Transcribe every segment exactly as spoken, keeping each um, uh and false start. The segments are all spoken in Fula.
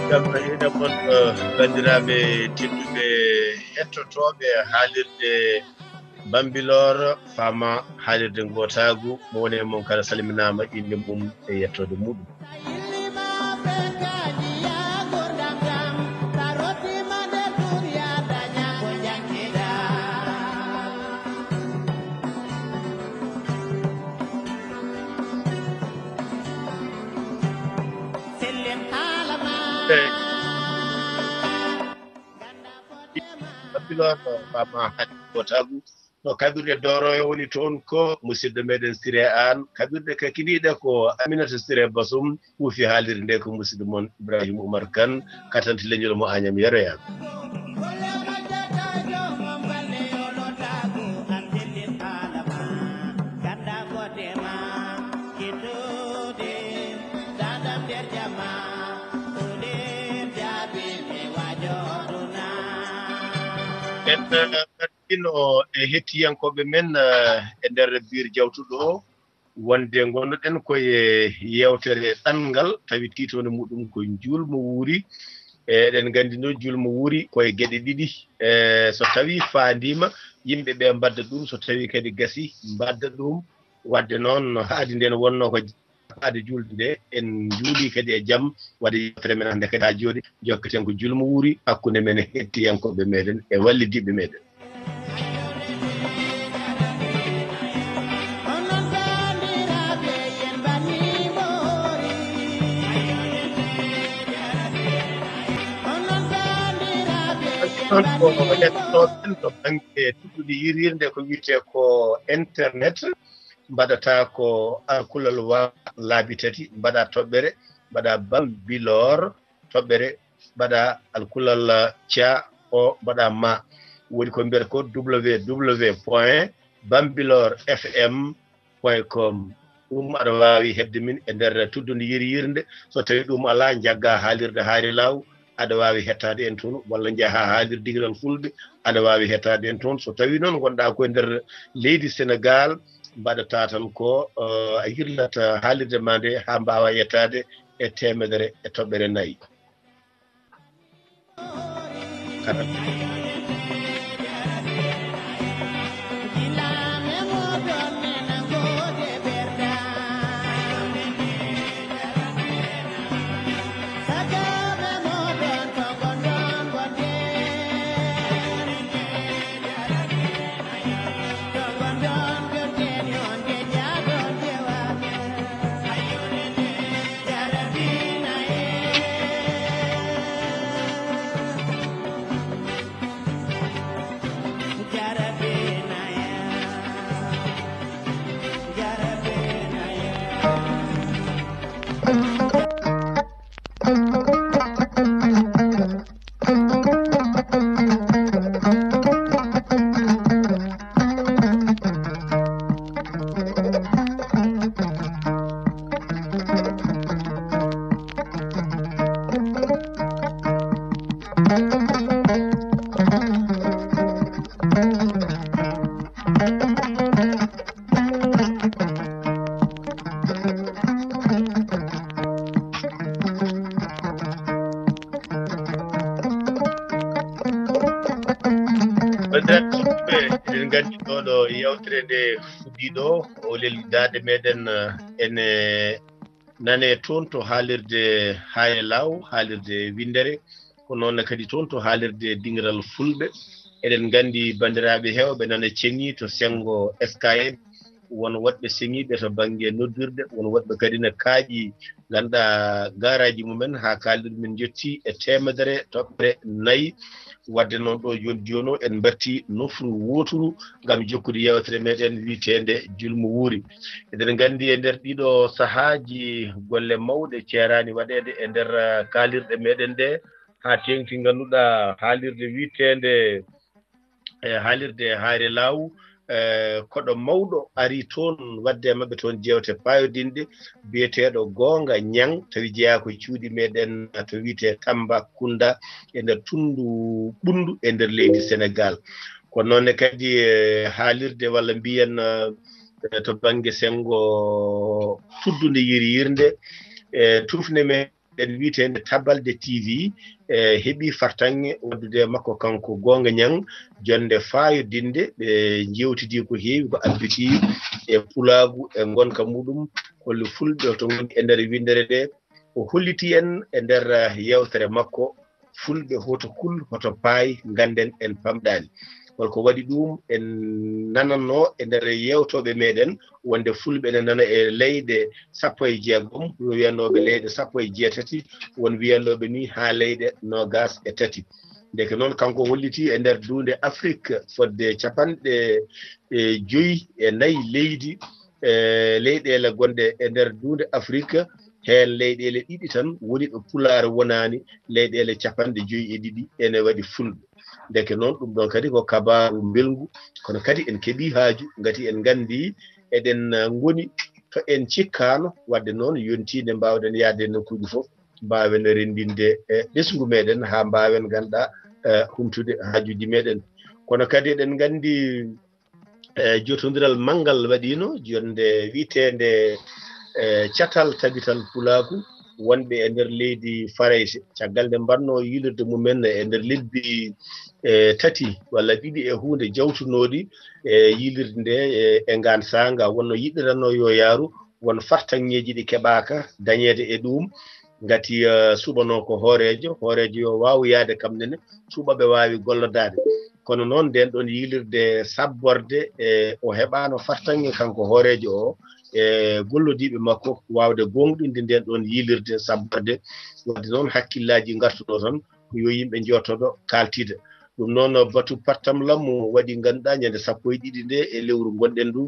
Kam no ina mon, eh, banndiraaɓe tedduɓe hettotooɓe haalirde Bambilor, faama haalirde Ngootaagu, mo woni e mon kala salminaama innde mum e yettoode muɗum. Abdullah no faama haalirde Ngootaagu. No kaɓirɗe dooroye woni toon ko musidɗo meɗen Siré Aan. Kaɓirɗe kakiniiɗe ko Aminata Siré Basum. Huufi haalirde nde ko musidɗo mon Ibrahima Oumar Kane, katanti leñol mo Agnam Yero Yaago. En, eh, ino e hettiyankooɓe men, eh, e nder biir jawtuɗo o, wonde ngonnoɗen koye yeewtere ɗanngal, tawi tiitoonde muɗum ko njuul mo wuuri. E, eɗen nganndi noon, njuul mo wuuri koye geɗe ɗiɗi. E, so tawi faandiima, yimɓe ɓe mbadda ɗum, so tawi kadi gasi, mbadda ɗum. Wadde noon, no haadi nden wonno ko faade juulde nde, en njuuli kadi e jam. Waɗi yewtere men hannde kadi haa jooɗi, jokketen ko njuul mo wuuri hakkunde men e hettiyankooɓe meɗen e wallidiiɓe meɗen. Noon ko hettotooɓe to bannge tuddude yirirnde ko wiyetee ko internet. Mbaɗata ko alkulal wa laabi tati, mbaɗa toɓɓere, mbaɗa bambilor toɓɓere, mbaɗa alkulal ca o, mbaɗa ma. Woni ko mbiyata ko www point bambilor fm point com. Ɗum aɗa waawi heɓde min e nder tuddude yirirnde. So tawii ɗum alaa, njagga haalirde Haare Laaw, aɗa waawi hettaade en toon, walla njaha haalirde Dingiral Fulɓe, aɗa waawi hettaade en toon. So tawii noon ngonɗaa ko e nder leydi Senegaal, mbaɗataa tan ko, eh, a yirlat haalirde ma nde haa mbaawa yettaade e teemedere e toɓɓere nayi. Eɗen nganndi ɗo, ɗo yewtere nde fuɗɗii ɗo, o lelni daaɗe meɗen, eh, ene nane toon to haalirde Haare Laaw, haalirde winndere, ko noon kadi toon to haalirde Dingiral Fulɓe. Eɗen nganndi banndiraaɓe heewɓe nana ceŋii to senngo Skype, won woɗɓe seŋiiɓe to bannge noddirde, won woɗɓe kadi na kaaƴi, ngannduɗaa, garaaji mumen haa kaalirɗe men njetti e teemedere toɓɓere nayi. Wadde noon ɗo jooni jooni o en mbattii nofru wooturu ngam jokkude yewtere meɗen wiyeteende Njuul mo wuuri. Eɗen nganndi e nder ɗiɗo sahaaji golle mawɗe ceeraani waɗeede e nder, ah, kaalirɗe meɗen ɗe, haa teeŋti ngannduɗaa haalirde wiyeteende, e haalirde Haare Laaw, e koɗo mawɗo ari toon waɗde e maɓɓe toon jeewte paayodinɗe, biyeteeɗo Goonga Ñaŋ, tawi jeyaa ko cuuɗi meɗen to wiyetee Tambacounda e nder tunndu Ɓunndu e nder leydi Senegaal. Ko noon ne kadi e haalirde walla mbiyen, eh, eh, to bannge senngo tuddunde yiryirnde, eh, tufnde meɗen wiyeteende Tabalde T V, eh, heɓi fartaŋŋe waddude e makko kanko Goonga Ñaŋ, jonnde faayodinde. Ɓe njeewtidi ko heewi ko abbiti e pulaagu e ngonka muɗum, holli fulɓe to ngoni e nder winndere nde. O holliti en e nder, eh, yeewtere makko, fulɓe hoto kul, hoto paay, ngannden en pamɗaani. Holko waɗi ɗum? En nananno e nder yeewtooɓe meɗen wonde fulɓe ne nana e leyɗe sappo e jeegom, wiyannooɓe leyɗe sappo e jeetati, won wiyannooɓe ni haa leyɗe noogas e tati. Ndeke noon, kanko holliti e nder duunde Afrik fodde capanɗe, e, joyi e nayi leydi, e, leyɗeele gonɗe e nder duunde Afrik, heen leyɗeele ɗiɗi tan woni ɗo Pulaar wonaani, leyɗeele capanɗe joyi e ɗiɗi ene waɗi fulɓe. Ndeke noon, ɗum ɗoon kadi ko kabaaru mbelngu, kono kadi en keɓii haaju, ngati en nganndi eɗen, eh, ngoni to en cikkaano, wadde noon yontii nde mbaawɗen yahde e nokkuuji fof, mbaawen renndinde, eh, ɓesngu meɗen haa mbaawen, ngannduɗaa, eh, humtude haajuuji meɗen. Kono kadi eɗen nganndi, eh, jotondiral manngal waɗiino, jonnde wiyeteende, eh, Catal Tabital Pulaagu, wonɓe e nder leydi Farayse. Caggal nde mbaɗnoo yiilirde mumen e nder lebbi, eh, tati walla ɗiɗi e huunde jawtunooɗi, eh, yiilirde nde, eh, e ngaan saanga, wonno yiɗiranno yo yaaru, won fartaŋŋeeji ɗi keɓaaka dañeede e ɗum. Ngati, eh, suɓanoo ko hooreejo, hooreejo yo waaw yahde kam nene, suɓaɓe waawi gollodaade. Kono noon, ndeen ɗoon yiilirde sabborde, e o heɓaano fartaŋŋe kanko hooreejo o, e gollodiiɓe makko waawde gooŋɗinde ndeen ɗoon yiilirde sabborde. Wadde noon, hakkillaaji ngartunoo tan ko yo yimɓe njootoɗo kaaltida. Ɗum noon, batu pattam lammu waɗi, ngannduɗaa, ñande sappo e ɗiɗi nde e lewru ngonɗen ndu,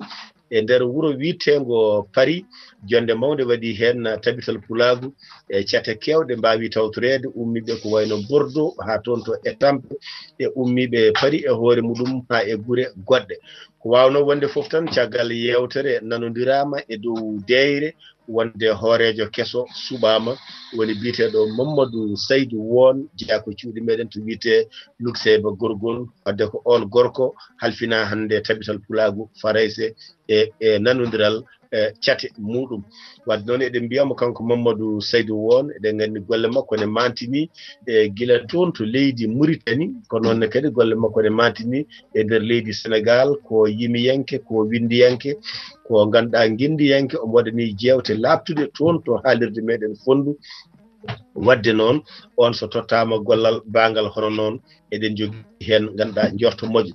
e nder wuro wiyeteengo Paris, jonnde mawnde waɗi heen tabital pulaagu, e cate keewɗe mbaawi tawtoreede, ummiiɓe ko wayno Bordeaux, haa toon to Étampes, e ummiiɓe Paris e hoore muɗum haa e gure goɗɗe. Ko waawnoo wonde fof tan, caggal yeewtere nanondiraama e dow deeyre, wonde hooreejo keso suɓaama, woni biyeteeɗo Mamadou Saydou Won, jeyaa ko cuuɗi meɗen to wiyetee Luxembourg Gorgol, wadde ko oon gorko halfinaa hannde tabital pulaagu Farayse e, e nanondiral, e cate muɗum. Wadde noon, eɗen mbiyamo kanko Mamadou Saydou Won, eɗen nganndi golle makko ne mantini, e gila toon to leydi Mauritanie, ko noon ne kadi golle makko ne mantini e nder leydi Sénégal, ko yimiyanke, ko winndiyanke, ko ngannduɗaa nginndiyanke, omo waɗani jeewte laaɓtuɗe toon to haalirde meɗen Fonndu. Wadde noon, on so tottaama gollal baangal hono noon, eɗen njogii heen, ngannduɗaa, njorto moƴƴo.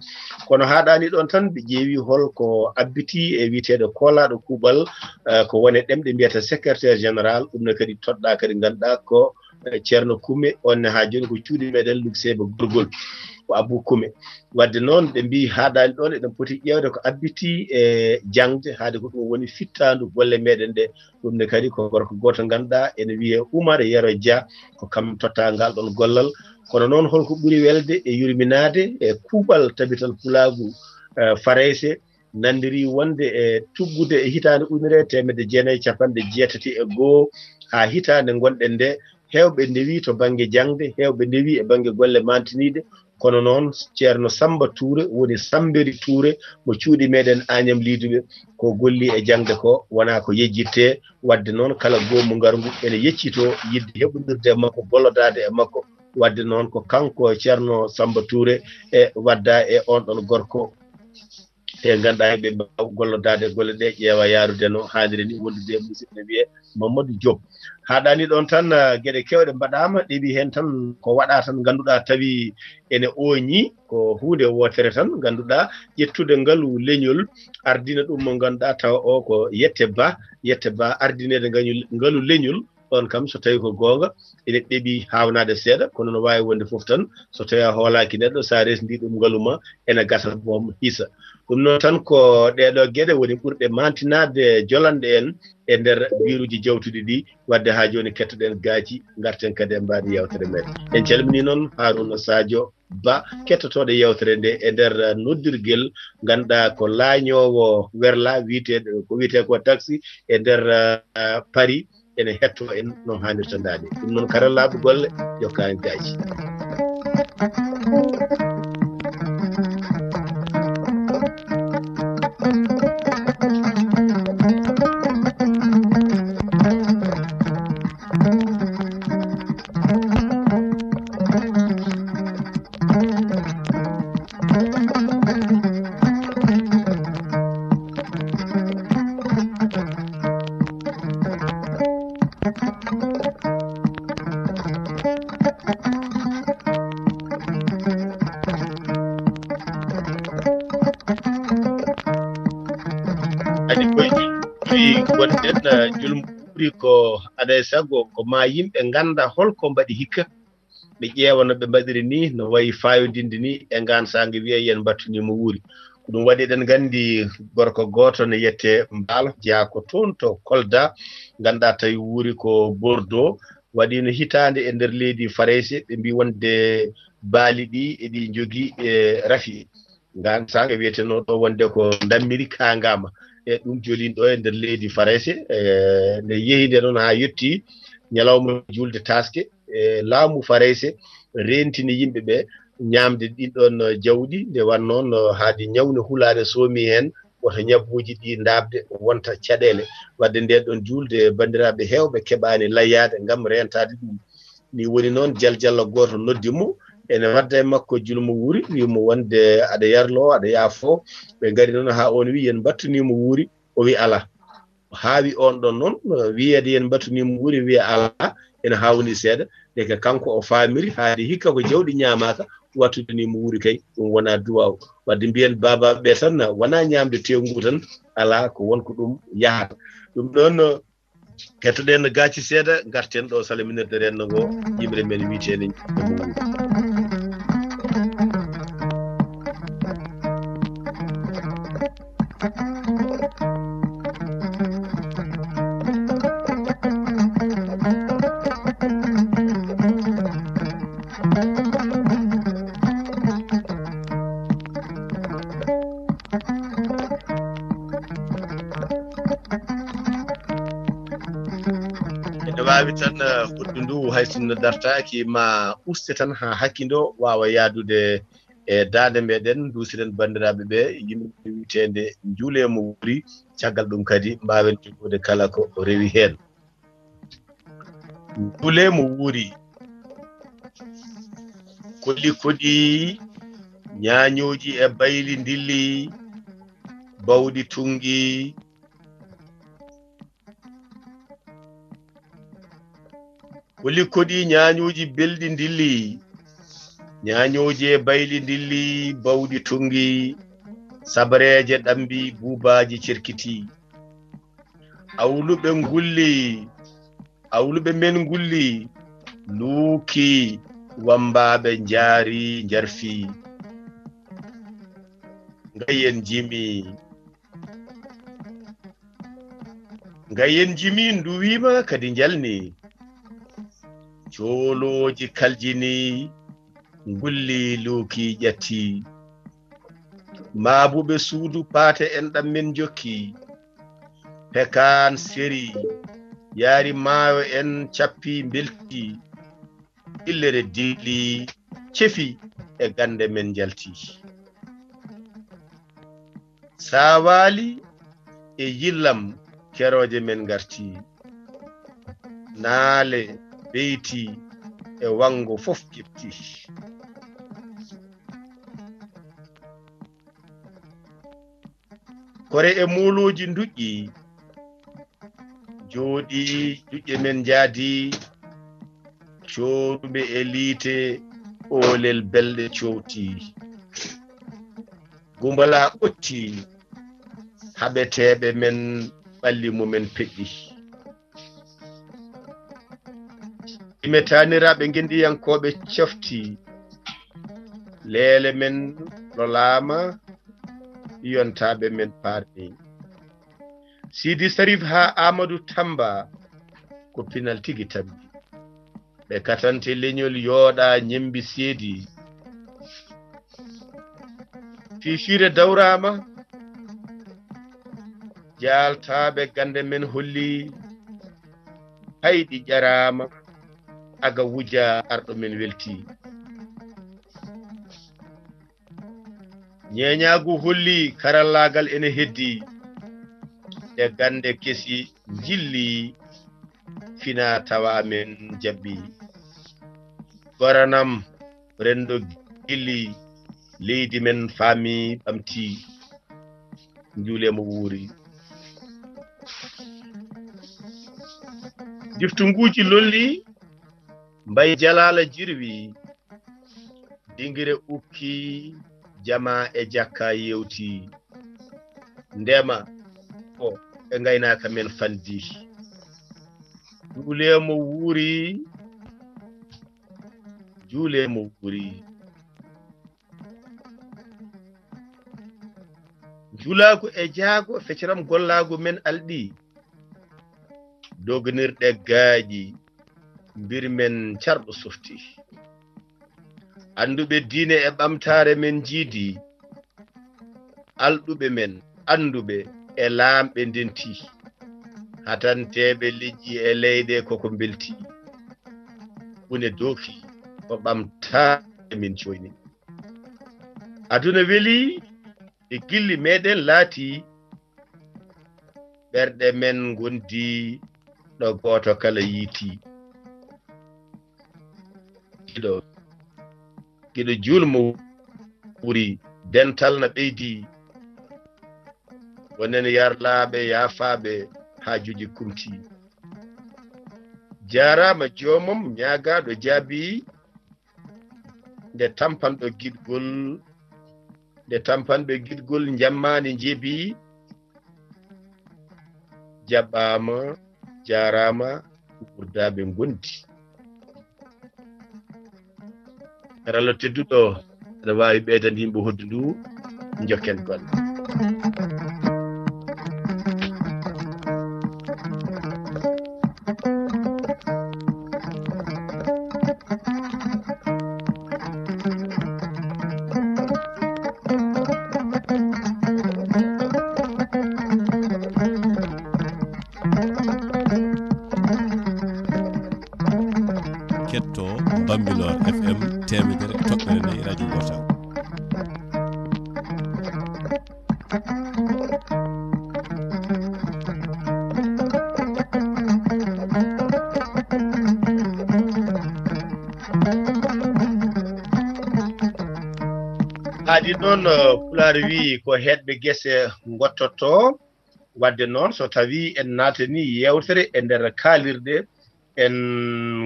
Kono haaɗaani ɗoon tan, ɓe ƴeewi hol ko abbiti e wiyeteeɗo koolaaɗo kuuɓal, eh, ko wone ɗemɗe mbiyata secrétaire général, ɗum ne kadi toɗɗaa kadi, ngannduɗaa ko, eh, Ceerno Kume, on ne haa jooni ko cuuɗi meɗen Luxembourg Gorgol, ko Abou Kume. Wadde noon, ɓe mbii haaɗaani ɗoon, eɗen poti ƴeewde ko abbiti e jaŋde, haade ko ɗum woni fittaandu golle meɗen ɗe. Ɗum ne kadi ko gorko gooto ngannduɗaa ene wiyee Oumar Yero Dia, ko kam tottaa ngal ɗoon gollal. Kono noon, holko ɓuri welde e yurminaade e kuuɓal tabital pulaagu, eh, Farayse, nanndiri wonde e tuggude e hitaande ujunere e teemedde jeenayi e capanɗe jeetati e goo haa hitaande ngonɗen nde, heewɓe ndewii to bannge jaŋde, heewɓe ndewii e bannge golle mantiniiɗe. Kono noon, Ceerno Sammba Tuure, woni Sammberi Tuure, mo cuuɗi meɗen Añam Liiduɓe, ko golli e jaŋde ko wonaa ko yejjittee. Wadde noon, kala goomu ngarngu ene yeccitoo yiɗde heɓondirde e makko, gollodaade e makko. Wadde noon, ko kanko Ceerno Sammba Tuure e wadda e oon ɗoon gorko, e ngannduɗaa, ɓe mbaawa gollodaade golle ɗe, ƴeewa yaarude no haaniri ni, wondude e musidɗo wiyee Mamadou Diop. Haaɗaani ɗoon tan, ah, geɗe keewɗe mbaɗaama, ɗeɓi heen tan ko waɗaa tan, ngannduɗaa, tawi ene ooñii, ko huunde wootere tan, ngannduɗaa, ƴettude ngalu leñol, ardina ɗum mo ngannduɗaa, tawa o ko Yette Ba, Yette Ba ardineede ngañu-, ngalu leñol, ɗoon kam, so tawii ko goonga, ene ɗeɓi haawnaade seeɗa, kono no waawi wonde fof tan, so tawii a hoolaaki neɗɗo, so a resndii ɗum ngalu ma, ene gasa boom hisa. Ɗum noon tan, ko ɗeeɗoo geɗe woni ɓurɗe mantinaade, jolanɗe en e nder biiruuji jawtuɗi ɗi. Wadde haa jooni, kettoɗen gaaci, ngarten kadi e mbaadi yeewtere meɗen. En calminii noon Harouna Sadio Ba, kettotooɗo yeewtere nde e nder noddirgel, ngannduɗaa ko laañoowo werla, wiyeteeɗo, ko wiyetee ko taxi e nder, eh, Paris, ene hettoo en no haanirta ndaade. Ɗum noon, karallaaɓe golle, jokkaa en gaaci. Koye julɓe wonɓe, eh, julmo wuuri ko aɗa e sago ko ma yimɓe ngannda holko mbaɗi hikka, ɓe ƴeewa no ɓe mbaɗiri ni, no wayi fayodinde ni e ngaan saanga wiya yen mbattu ni mo wuuri. Ko ɗum waɗi eɗen nganndi gorko gooto ne yette Mbaalo, jeyaa ko toon to Kolda, ngannduɗaa tawi wuuri ko Bordeaux, waɗiino hitaande e nder leydi Farayse, ɓe mbii wonde baali ɗi eɗi njogii e rafi. Ngaan saanga wiyetenoo ɗo wonde ko ndammiri kaangaama. E ɗum jolini ɗo e nder leydi Farayse, e nde yehi nde noon haa yotti ñalawma juulde taaske, e laamu Farayse reentini yimɓe ɓe ñaamde ɗin ɗon jawɗi, nde wannoo no haade ñawne hulaande soomi heen, wota ñabbuuji ɗi ndaabde wonta caɗeele. Wadde ndeen ɗon juulde, banndiraaɓe heewɓe keɓaani layyaade ngam reentaade ɗum. Ni woni noon, jaljallo gooto noddi mo, ene wadda e makko julmo wuuri, wi mo wonde aɗa yarloo, aɗa yaafoo. Ɓe ngari noon haa oon wi, yen mbattu ni mo wuuri, o wi alaa. Haa wi oon ɗon noon, wiyeede yen mbattu ni mo wuuri, wiya alaa, ene haawni seeɗa. Ndeke kanko o faamiri, haade hikka ko jawɗi ñaamaaka, wattude ni mo wuuri kay, ɗum wonaa duwaaw. Wadde mbiyen baabaaɓe ɓe tan, wonaa ñaamde teewu ngu tan, alaa ko won ko ɗum yahata. Ɗum ɗoon, kettoɗen gaaci seeɗa, ngarten ɗo salminirde renndo ngo, yimre men wiyeteende Ñalawma Wuuri. Ene waawi tan, eh, hoddu ndu, hay sinno dartaaki, ma uste tan haa hakki ndo waawa yaadude e daande meɗen, nduusiren banndiraaɓe ɓe, yimre wiyeteende Njuulee mo wuuri, caggal ɗum kadi mbaawen jokkude kala ko rewi heen. Njuulee mo wuuri, koli koɗi ñaañooji e bayli ndilli, bawɗi tunngi. Koli koɗi ñaañooji belɗi ndilli, ñaañooji e bayli ndilli, bawɗi tunngi, sabareeje ɗambi, buubaaji cerkiti. Awluɓe ngulli, awluɓe men ngulli, luuki, wambaaɓe njaari, njarfi. Ngayen jimi. Ngayen jimi nduwiima kadi njalni. Coolooji kaljini, ngulli luuki ƴatti. Maabuɓe suudu paate en ɗam men njokki. Pekaan seri, yaari maayo en cappi mbelti. Illere dilli, cefi e gannde men njalti. Saawaali e yillam kerooje men ngarti. Naale, beyti e wanngo fof keɓti. Kore e muuluuji nduƴƴi, jooɗi juuɗe men njaadi, cooruɓe e liite, oolel belɗe coowti. Gumbala ɓotti, haɓeteeɓe men ɓalli mumen peƴƴi. Ime taaniraaɓe ngendiyankooɓe cofti, leele men lolaama, yontaaɓe men paarni. Sidi Sarif haa Amadou Tamba ko pinal tigi tambi. Ɓe katante leñol yooɗa ñembi seedi. Fifiire dawraama, jaaltaaɓe gannde men holli, hayɗi ƴaraama, aga wuja arɗo men welti. Ñeeñaagu holli karallaagal ene heddi, e gannde kesi njilli, fina tawa men jaɓɓi. Goranam renndo gilli, leydi men faami ɓamti, njuulee mo wuuri. Diftunguuji lolli, mbay jalaala jirwi, dingire ukki, jama e jakka yewti. Ndema, e ngaynaaka men fandi. Juulee mo wuuri, juulee mo wuuri. Njulaagu e jaago fecram gollaagu men alɗi. Dognirɗe gaaƴi mbir men carɗo softi. Annduɓe diine e ɓamtaare men njiidi. Alɗuɓe men annduɓe e laamɓe ndenti. Hatanteeɓe leƴƴi e leyɗe koko mbelti. Une dooki ko ɓamtaare min coyni. Aduna weli e gilli meɗen laati. Ɓerɗe men ngondi ɗo gooto kala yiiti. Giɗo, giɗo juulmo wuri dental na ɓeydi. Wonen yarlaaɓe, yaafaaɓe, haajuuji kumti. Jaaraama joomam ñaagaaɗo jaabi. Nde tampanɗo giɗgol, nde tampanɓe giɗgol njammaani njebi. Jaɓɓaama, jaaraama, wurdaaɓe ngondi. Karallo tedduɗo, aɗa waawi ɓeydande yimɓe hoddu ndu, njokken golle. Ketto Bambilor F M teemedere toɓɓere nayi radio gootal. Haadi noon, eh, Pulaar wii ko heɗɓe gese ngottotoo. Wadde noon, so tawii en naatanii yeewtere e nder kaalirɗe, en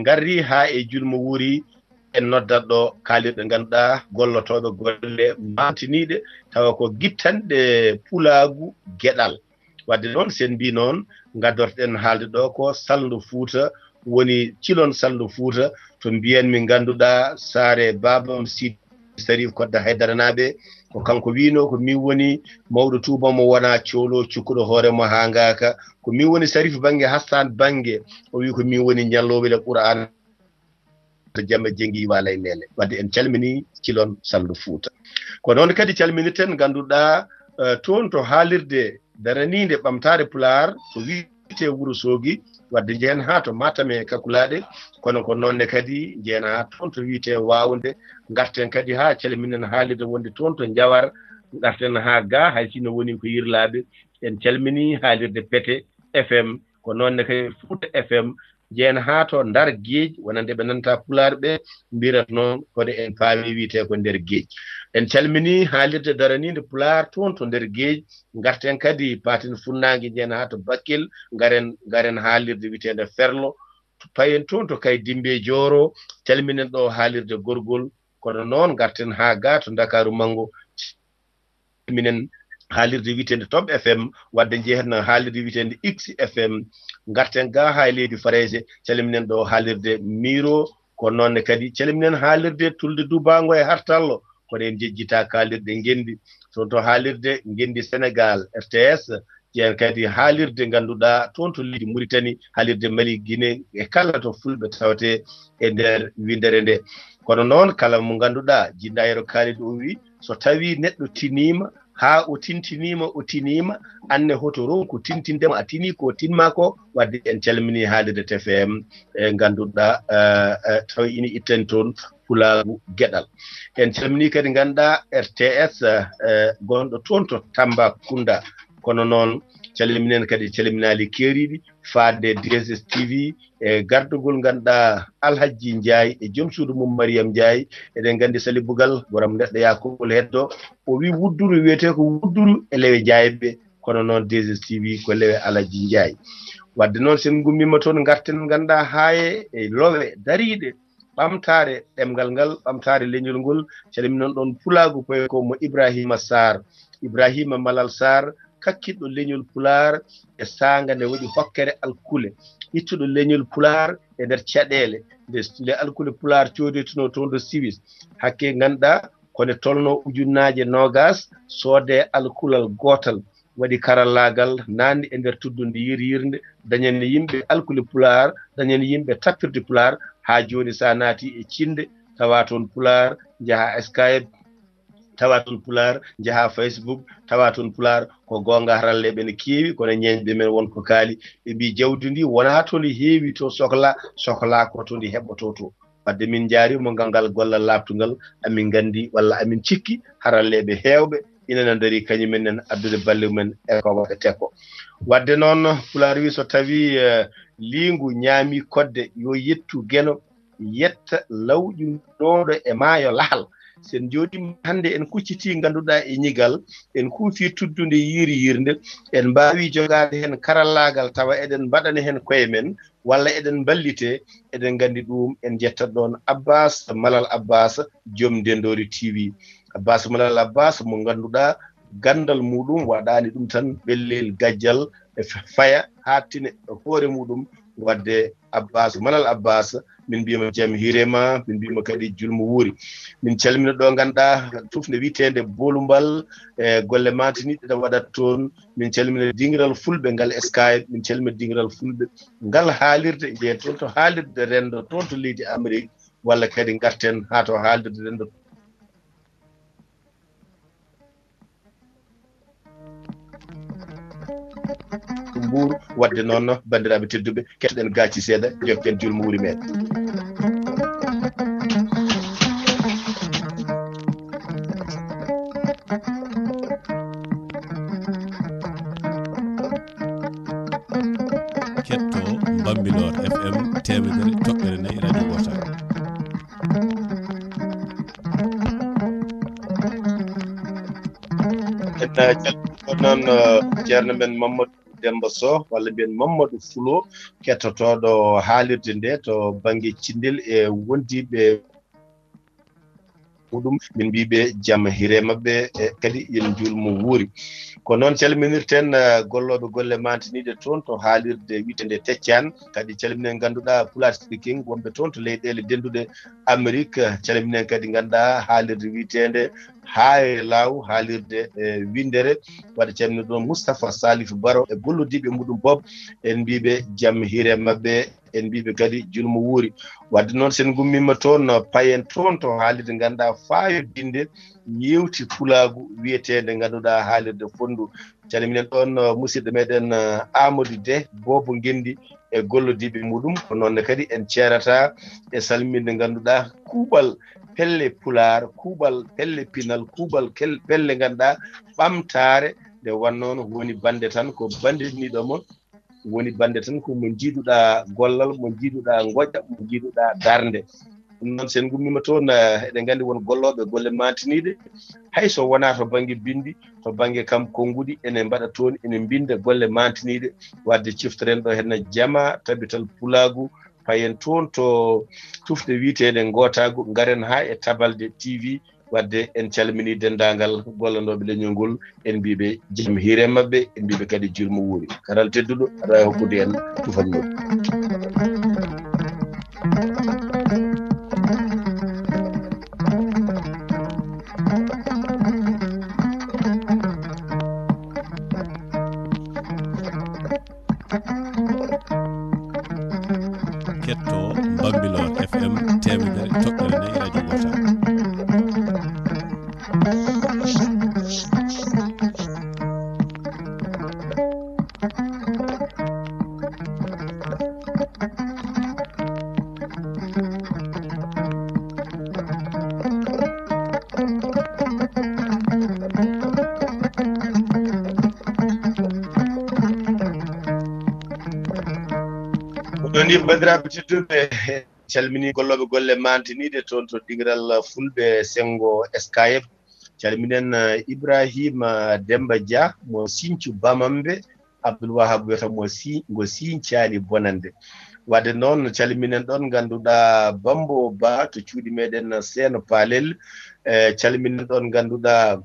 ngarri haa e julmo wuuri, en noddat ɗo kaalirɗe ngannduɗaa gollotooɓe golle maantiniiɗe, tawa ko gittanɗe pulaagu geɗal. Wadde noon, sen mbii noon, ngaddortoɗen haalde ɗo ko Salndu Fuuta, woni Cilon Salndu Fuuta, to mbiyanmi ngannduɗaa Saare Baabam Sidi Sarif Kodda Haydaranaaɓe, ko kanko wiino ko min woni mawɗo tuuba mo wona coolo cukkuɗo hoore mo haa ngaaka, ko min woni Sarif bannge Hassan bannge, o wi ko min woni ñalloowo le Qur'an to jamma jengi wala e nene. Wadde en calmini Cilon Salndu Fuuta. Ko noon kadi calminirten ngannduɗaa, eh, toon to haalirde daraniinde ɓamtaare Pulaar to wiyetee Wuro Soogi, wadde njehen haa to Matam e Kakulaaɗe, kono ko noon ne kadi njehen haa toon to wiyetee Waawnde, ngarten kadi haa calminen haalirde wonde toon to Njawar, ngarten haa ga, hay sinno woni ko Yirlaaɓe, en calmini haalirde Pete F M, ko noon ne kadi Fuuta F M, njehen haa to Ndar Geej, wonande ɓe nanta Pulaar ɓe mbiyata noon, kono en paami wiyetee ko Nder Geej. En calmini haalirde daraniinde Pulaar toon to Nder Geej, ngarten kadi Paatin Funnaange, njehen haa to Bakkel, ngaren, ngaren haalirde wiyeteende Ferlo, payen toon to Kay Dimbe Jooro, calminen ɗo haalirde Gorgol, kono noon ngarten haa ga to Ndakaaru Manngo, minen haalirde wiyeteende Top F M, wadde njehen haalirde wiyeteende X F M, ngarten ga haa e leydi Farayse, calminen ɗo haalirde Miro, ko noon ne kadi calminen haalirde Tulde Dubaango e Hartallo, kono en njejjitaa kaalirɗe ngenndi. Toon to haalirde ngenndi Senegaal, R T S, ƴeen kadi haalirde ngannduɗaa toon to leydi Muritani, haalirde Mali, Gine e kala to Fulɓe tawetee e nder winndere nde. Kono noon, kala mo ngannduɗaa, jinndaayero Kaalid o wi, so tawii neɗɗo tiniima, haa o tintiniima, o tiniima, anne hoto ronku tintinde mo a tinii ko tinmaa ko, wadde en calminii haalirde T F M, e ngannduɗaa, eh, eh, tawa ina ittani toon pulaagu geɗal. En calminii kadi ngannduɗaa R T S, eh, gonɗo toon to Tambacounda. Kono noon calminen kadi calminaali keeriiɗi, faade D S S T V, e gardugol ngannduɗaa Alhajji Njaay e joom suudu mum Mariyam Njaay. Eɗen nganndi Sali Bugal, goram neɗɗo yaa konngol heddo, o wi wudduru wiyetee ko wudduru e lewe Njaayɓe, kono noon D S S T V ko lewe Alhajji Njaay. Wadde noon sen ngummiima toon ngarten ngannduɗaa haa e lowe dariiɗe ɓamtaare ɗemngal ngal, ɓamtaare leñol ngol, calminon ɗoon pulaagu koye ko mo Ibrahima Sarr, Ibrahima Malal Sarr, kakkitɗo leñol Pulaar e saanga nde waɗi hokkere alkule, ittuɗo leñol Pulaar e nder caɗeele, nde, nde alkule Pulaar coodoytunoo toon to Siwis. Hakke ngannduɗaa, ko nde tolnoo ujunnaaje noogaas soodee alkulal gootal, waɗi karallaagal naatni e nder tuddu ndi yiryirnde, dañani yimɓe alkule Pulaar, dañani yimɓe tappirde Pulaar. Haa jooni, so a naati e Cinnde, tawa toon Pulaar, njaha Skype, tawa toon Pulaar, njaha Facebook, tawa toon Pulaar. Ko goonga, haralleeɓe ne keewi, kono ñeeñɓe men won ko kaali. Ɓe mbii jawdi ndi wonaa to ndi heewi to sohla, sohla ko to ndi heɓotoo to. Wadde min njaarima ngal, ngal gollal laaɓtungal, amin nganndi walla amin cikki haralleeɓe heewɓe ina na ndarii kañumen en addude balle mumen e ko waɗetee ko. Wadde noon, Pulaar wii so tawii, eh, liingu ñaamii kodde, yo yettu geno, yetta lawƴunooɗo e maayo lahal. So en njooɗiima hannde, en kuccitii ngannduɗaa e ñigal, en kuufii tuddunde yiryirnde, en mbaawii jogaade heen karallaagal tawa eɗen mbaɗani heen koye men, walla eɗen mballitee, eɗen nganndi ɗum, en njettat ɗoon Abbas Malal Abbas, joom Ndenndoori T V. Abbas Malal Abbas mo ngannduɗaa ganndal muɗum waɗaani ɗum tan ɓellel gajjal e fa-, faya, haaɗtine e hoore muɗum. Wadde Abbas Malal Abbas, min mbiyama jam hiire ma, min mbiyama kadi julmo wuuri. Min calmina ɗo ngannduɗaa tufnde wiyeteende Bolumbal, e golle maantiniiɗe ɗe waɗat toon. Min calmina dingiral Fulɓe ngal Skype, min calmina dingiral Fulɓe ngal haalirde, njehen toon to haalirde renndo, toon to leydi Amérique, walla kadi ngarten haa to haalirde renndo to Mbuur. Wadde noon, banndiraaɓe tedduɓe, kettoɗen gaaci seeɗa, jokken julmo wuuri meeɗen. Ketto Bambilor F M teemedere toɓɓere nayi radio Gotal. En calminii noon, eh, ceerno men Mamadou Demba Sow, walla mbiyen Mamadou Fulo, kettotooɗo haalirde nde to bannge Cindel e wondiiɓe muɗum, min mbiiɓe jam hire maɓɓe, e kadi yen njuul mo wuuri. Ko noon calminirten, eh, gollooɓe golle maantiniiɗe toon to haalirde wiyeteende Teccaan, kadi calminen ngannduɗaa Pulaar Speaking wonɓe toon to leyɗeele dennduɗe Amerik, calminen kadi ngannduɗaa haalirde wiyeteende Haay Laaw, haalirde, eh, winndere, waɗa calmina ɗoon Moustapha Salif Baro e gollodiiɓe muɗum Bob, en mbiiɓe jam hire maɓɓe. En mbiiɓe kadi julmo wuuri. Wadde noon, so en ngummiima toon, payen toon to haalirde ngannduɗaa faayodinde ñeewti pulaagu wiyeteende ngannduɗaa haalirde Fonndu. Calminen ɗoon, uh, musidɗo meɗen, uh, Amadou Deh, Boobo Ngenndi e gollodiiɓe muɗum. Ko noon ne kadi en ceerata e salminde ngannduɗaa kuuɓal pelle Pulaar, kuuɓal pelle pinal, kuuɓal kel-, pelle ngannduɗaa ɓamtaare nde wannoo no woni bannde tan ko bannditiniiɗo mo woni bannde tan ko mo njiiduɗaa gollal, mo njiiduɗaa ngoƴa, mo njiiduɗaa darnde. Ɗum noon, so en ngummiima toon, eh, eɗen nganndi won gollooɓe golle maantiniiɗe, hay so wonaa to bannge binndi, to bannge kam konnguɗi, ene mbaɗa toon, ene mbinnda golle maantiniiɗe. Wadde ciftoren ɗo heen Jamaa, Tabital Pulaagu, payen toon to tufde wiyeteende Ngootaagu, ngaren haa e Tabalde T V. Wadde en calminii denndaangal gollanooɓe leñol ngol, en mbiiɓe jam hiire maɓɓe, en mbiiɓe kadi julmo wuuri. Karal tedduɗo, aɗa waawi hokkude en tufannooɓe. Ketto Bambilor F M teemedere toɓɓere nayi radio Gotal. Ko ɗo ni, banndiraaɓe tedduɓe, calmini gollooɓe golle maantiniiɗe toon to dingiral Fulɓe Senngo S K F. Calminen, eh, Ibrahima Demba Dia mo Sinthiou Bamambe, Abdoul Wahab wiyata mo si-, ngo siñcaani bonande. Wadde noon, calminen ɗoon ngannduɗaa Bambo Ba to cuuɗi meɗen Seeno Palel. Eh, calminen ɗoon ngannduɗaa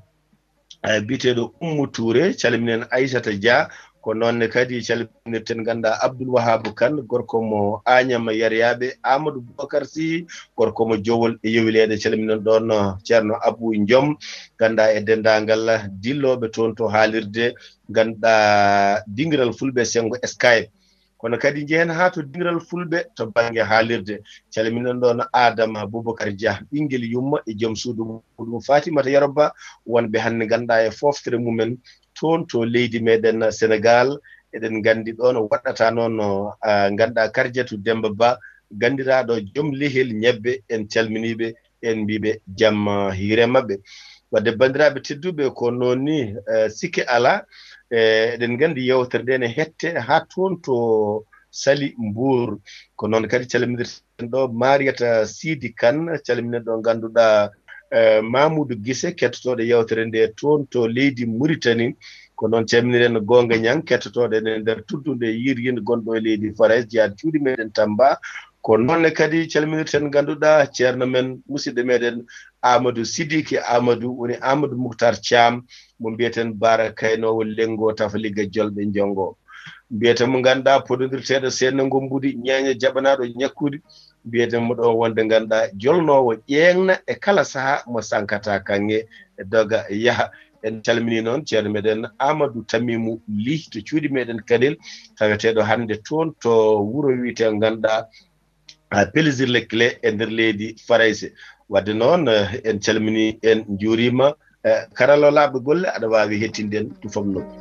eh, biyeteeɗo Ummu Tuure, calminen Aysata Dia. Ko noon ne kadi calminirten, ngannduɗaa, Abdul Wahaabu Kan, gorko mo Añam Yaryaaɓe, Amadou Boubacar Sy, gorko mo Jowol e Yowileede, calminen ɗoon, eh, Ceerno Abou Ndiom, ngannduɗaa, e denndaangal dillooɓe toon to haalirde, ngannduɗaa, dingiral Fulɓe, senngo Skype. Kono kadi njehen haa to dingiral Fulɓe to bannge haalirde. Calminen ɗoon Adama Boubacar Dia, ɓinngel yumma e joom suudu muɗum Fatimata Yero Ba, wonɓe hannde ngannduɗaa e fooftere mumen toon to leydi meɗen Senegal. Eɗen nganndi ɗoon waɗata noon, ah, ngannduɗaa Karjatu Demba Ba, ganndiraaɗo joom lehel ñebbe, en calminiiɓe, en mbiiɓe jam, ah, hiire maɓɓe. Wadde banndiraaɓe tedduɓe, ko noon ni, eh, sikke alaa, eh, eɗen nganndi yewtere nde ne hette haa toon to Sali Mbuur. Ko noon kadi calminirten ɗo Mariata Sidi Kan, calminen ɗo ngannduɗaa, eh, Mamoudou Gise, kettotooɗo yewtere nde toon to leydi Muritani. Ko noon calminiren Goonga Ñang, kettotooɗo e nder tuddunde Yiryinde gonɗo e leydi Farayse, jeyaaɗo cuuɗi meɗen Tamba. Ko noon ne kadi calminirten ngannduɗaa ceerno men, musidɗo meɗen Amadou Sidiki Amadou, woni Amadou Mouhtar Thiam, mo mbiyeten Baara Kaynoowo Lenngo Tafaliga Jolɓe Jonngo. Mbiyeten mo ngannduɗaa podondirteeɗo seedna ngommbudi, ñeeño jaɓanaaɗo ñakkude. Mbiyeten mo ɗo wonde ngannduɗaa jolnoowo ƴeeŋna e kala sahaa mo sankata kaŋŋe e doga yaha. En calminii noon ceerno meɗen Amadou Tamimou Ly to cuuɗi meɗen Kanel, taweteeɗo hannde toon to wuro wiyetee ngannduɗaa, ah, Plaisir Les Clés e nder leydi Farayse. Wadde noon, eh, en calminii, en njuuriima. Eh, karallaaɓe golle, aɗa waawi hettinde en tufam nokku.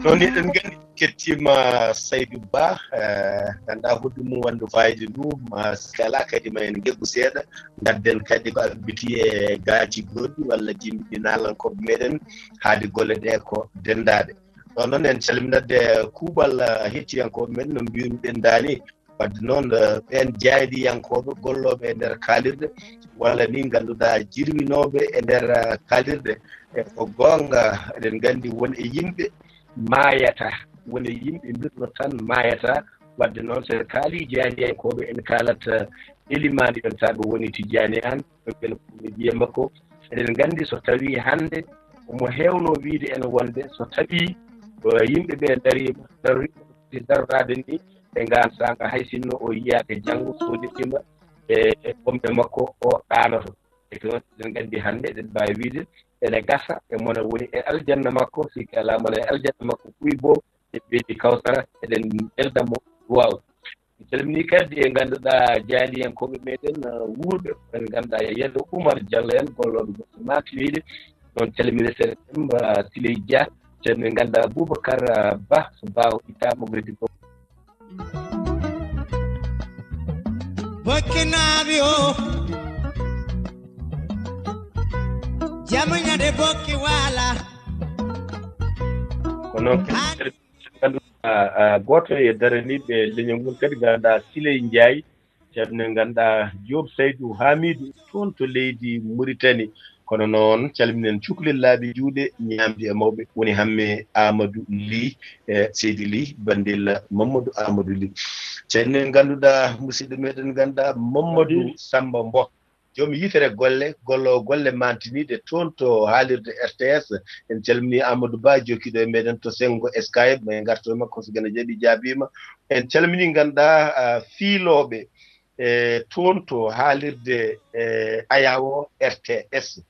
Noon eɗen nganndi kettiima Saydou Ba, eh, ngannduɗaa hoɗde mum wonde fayde ndu, ma sikki alaa kadi ma en ngeggu seeɗa, ngadden kadi ko abbiti e gaaci goɗɗi walla jimɗi naalankooɓe meɗen, haade golle ɗe ko denndaaɗe. Ɗoon noon en calminat de kuuɓal, eh, hettiyankooɓe men no mbiruɗen ndaani, wadde noon, eh, ɓeen jaayndiyankooɓe gollooɓe e nder kaalirɗe walla ni ngannduɗaa jirwinooɓe e nder, eh, kaalirɗe. E ko goonga, eɗen nganndi won e yimɓe maayata, won e yimɓe mbirno tan maayata. Wadde noon so en kaalii jaayndiyankooɓe, en kaalat, eh, elimaani ɓen, sabu woni Tijjaani Aan, ɓen ko ɓe ɓiye makko. Eɗen nganndi so tawii hannde omo heewnoo wiyde en wonde so tawii, eh, yimɓe ɓe ndariima, daroriima, daroraade ni, ɓe ngaan saanga, hay sinno o yiyaaka janngo, so o neɗɗiima e, e kommbe makko, o ɗaanoto. E ko eɗen nganndi hannde, eɗen mbaawi wiyde, ene gasa e mona woni e aljanna makko, sikki alaa mona e aljanna makko, kuy boo e beedi Kawsara, eɗen mbelda mo duwaaw. En calminii kadi e ngannduɗaa jaayndiyankooɓe meɗen, uh, wuurɓe, en ngannduɗaa e Yero Oumar Diallo en, gollooɓe golle maantiniiɗe. Noon calminirten Demba Siley Dia, ceerno men ngannduɗaa Boubacar, uh, Ba, so Ba o ittaama ko heddi ko. Bokki naaɓi o, jamañade bokki waala. Ko noon kadi, ngannduɗaa, ah, gooto e daraniiɓe leñol ngol kadi, ngannduɗaa Siley Ndiaye, ceerno men ngannduɗaa Diop Saydou Hamidou, toon to leydi Mauritanie. Kono noon calminen cukalel laaɓi juuɗe, ñaamdi e mawɓe, woni Hamme Amadou Ly, e Seydi Ly, banndilla Mamadou Amadou Ly. Ceerno men ngannduɗaa, musidɗo meɗen ngannduɗaa, Mamadou Samba Mboh, joom yitere golle, gollo golle maantiniiɗe toon to haalirde R T S. En calminii Amadou Ba, jokkiiɗo e meɗen to senngo Skype, ma en ngarto e makko so Geno Jaaɓi jaabiima. En calminii ngannduɗaa, ah, fiilooɓe, e toon to haalirde, e Ayawo R T S.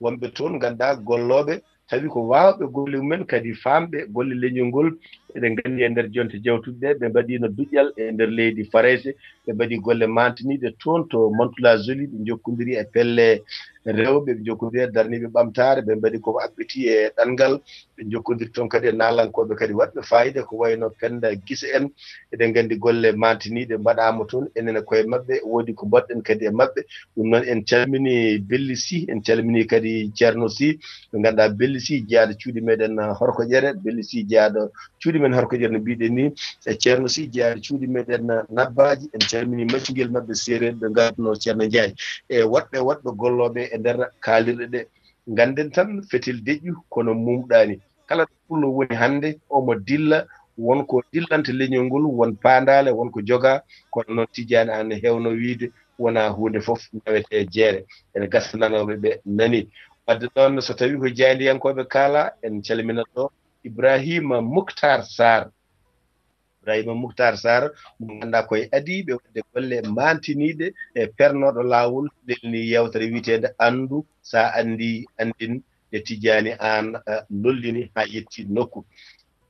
Wonɓe toon ngannduɗaa gollooɓe, tawi ko waawɓe golle mumen, kadi faamɓe golle leñol ngol. Eɗen nganndi e nder jonte jawtuɗe ɗe, ɓe mbaɗiino duƴƴal e nder leydi Farayse, ɓe mbaɗi golle maantiniiɗe toon to Mantes-la-Jolie, ɓe njokkondiri e pelle rewɓe, ɓe njokkondiri e darniiɓe ɓamtaare, ɓe mbaɗi ko abbiti e ɗanngal, ɓe njokkondiri toon kadi e naalankooɓe kadi waɗɓe faayiida, ko wayno Pennda Gise en. Eɗen nganndi golle maantiniiɗe mbaɗaama toon, enen e koye maɓɓe, woodi ko mbaɗɗen kadi e maɓɓe. Ɗum noon, en calminii Belli Sy, en calminii kadi Ceerno Sy, ɓe ngannduɗaa Belli Sy jeyaaɗo cuuɗi meɗen, uh, Horko Ƴere, Belli Sy jeyaaɗo cuuɗi Men har ko ƴeer no mbiɗen ni, e Ceerno Sy jeyaade cuuɗi meɗen Nabbaaji, en calmini macungel maɓɓe seereer ɓe ngarduno Ceerno Njaay. E woɗɓe, woɗɓe gollooɓe e nder kaalirɗe ɗe. Ngannden tan fetel deƴƴu kono mumɗaani. Kala ɗo pullo woni hannde, omo dilla, won ko dillanta leñol ngol, won paandaale, won ko jogaa, kono noon Tijjaani Aan heewno wiyde wonaa huunde fof nawetee jeere. Ene gasa nanooɓe ɓe nani. Wadde noon so tawii ko jaayndiyankooɓe kaalaa, en calminat ɗo Ibrahima Muktar Sarr. Ibrahima Muktar Sarr, mo ngannduɗaa ko e adiiɓe waɗde golle maantiniiɗe e pernooɗo laawol, lelni yeewtere wiyeteende Anndu, so a anndii, anndin, nde Tijjaani Aan, eh, lollini haa yetti nokku.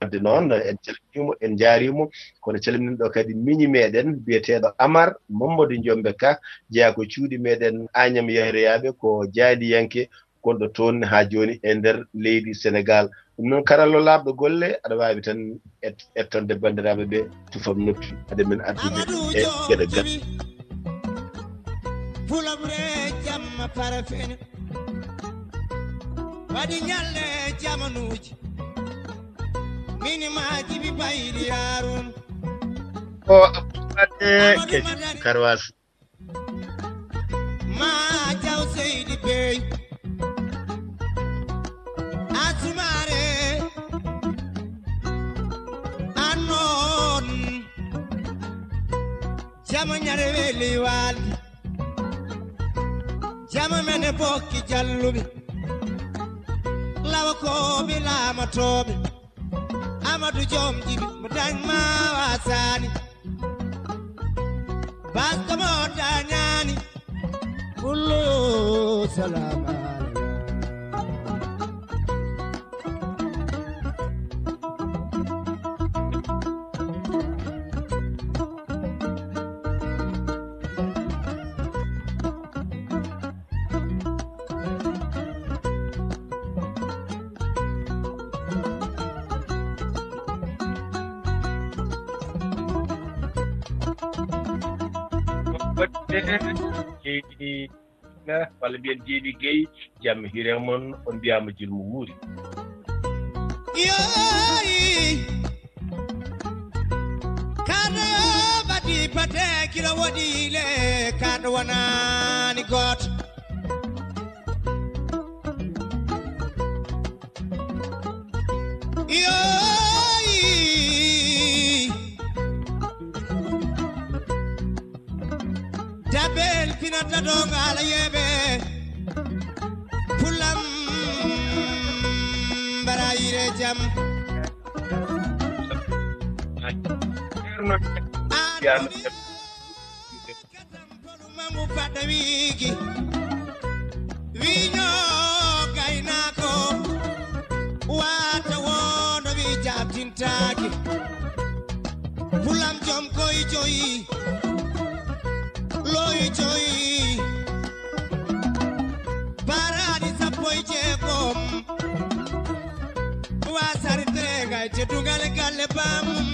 Wadde noon, en calminii mo, en njaarnii mo, kono calminɗo kadi miñi meɗen biyeteeɗo Amar Mamadou Ndiombe Ka, jeyaa ko cuuɗi meɗen Agnam Yahriyaaɓe, ko jaayndiyanke gonɗo toon haa jooni e nder leydi Senegaal. Ɗum noon, karallo laaɓɗo golle, aɗa waawi tan et-, ettonde banndiraaɓe ɓe, tufam noppi, hade men artude e geɗe gal. Fulamre jamma parafeño. Waɗi ñalɗe jamanuuji. Mini maaji mi bayri Harun. O Abdou Fate Amadou Kedi Madani. Karwas. Ma Jaw Seydi Bey. Asumare. Anon. Jama ñare weli waldi. Jama mene bokki jalluɓe. Lawa ko ɓe lamatooɓe. Amadou Diom Djiby mo dañ ma wasani. Basta mo dañani. Kullu salama. Walla mbiyen Jeeɗi Gey, jam hiire mon, on mbiyaama julmo wuuri. Yoy! Kaɗo bati bate kilo woɗi le, kaɗo wonani gooto. Yoy! Dabel finata donga ala yebe. Pulam barayire jam. Mangu fadda wiiki. Wiño gaynako. Wata wono wi jabtintaake. Pulam jom koy joyi. Loyi joyi. Barani sappo e jeegom. Wasari tega e teddugal e galle bamum.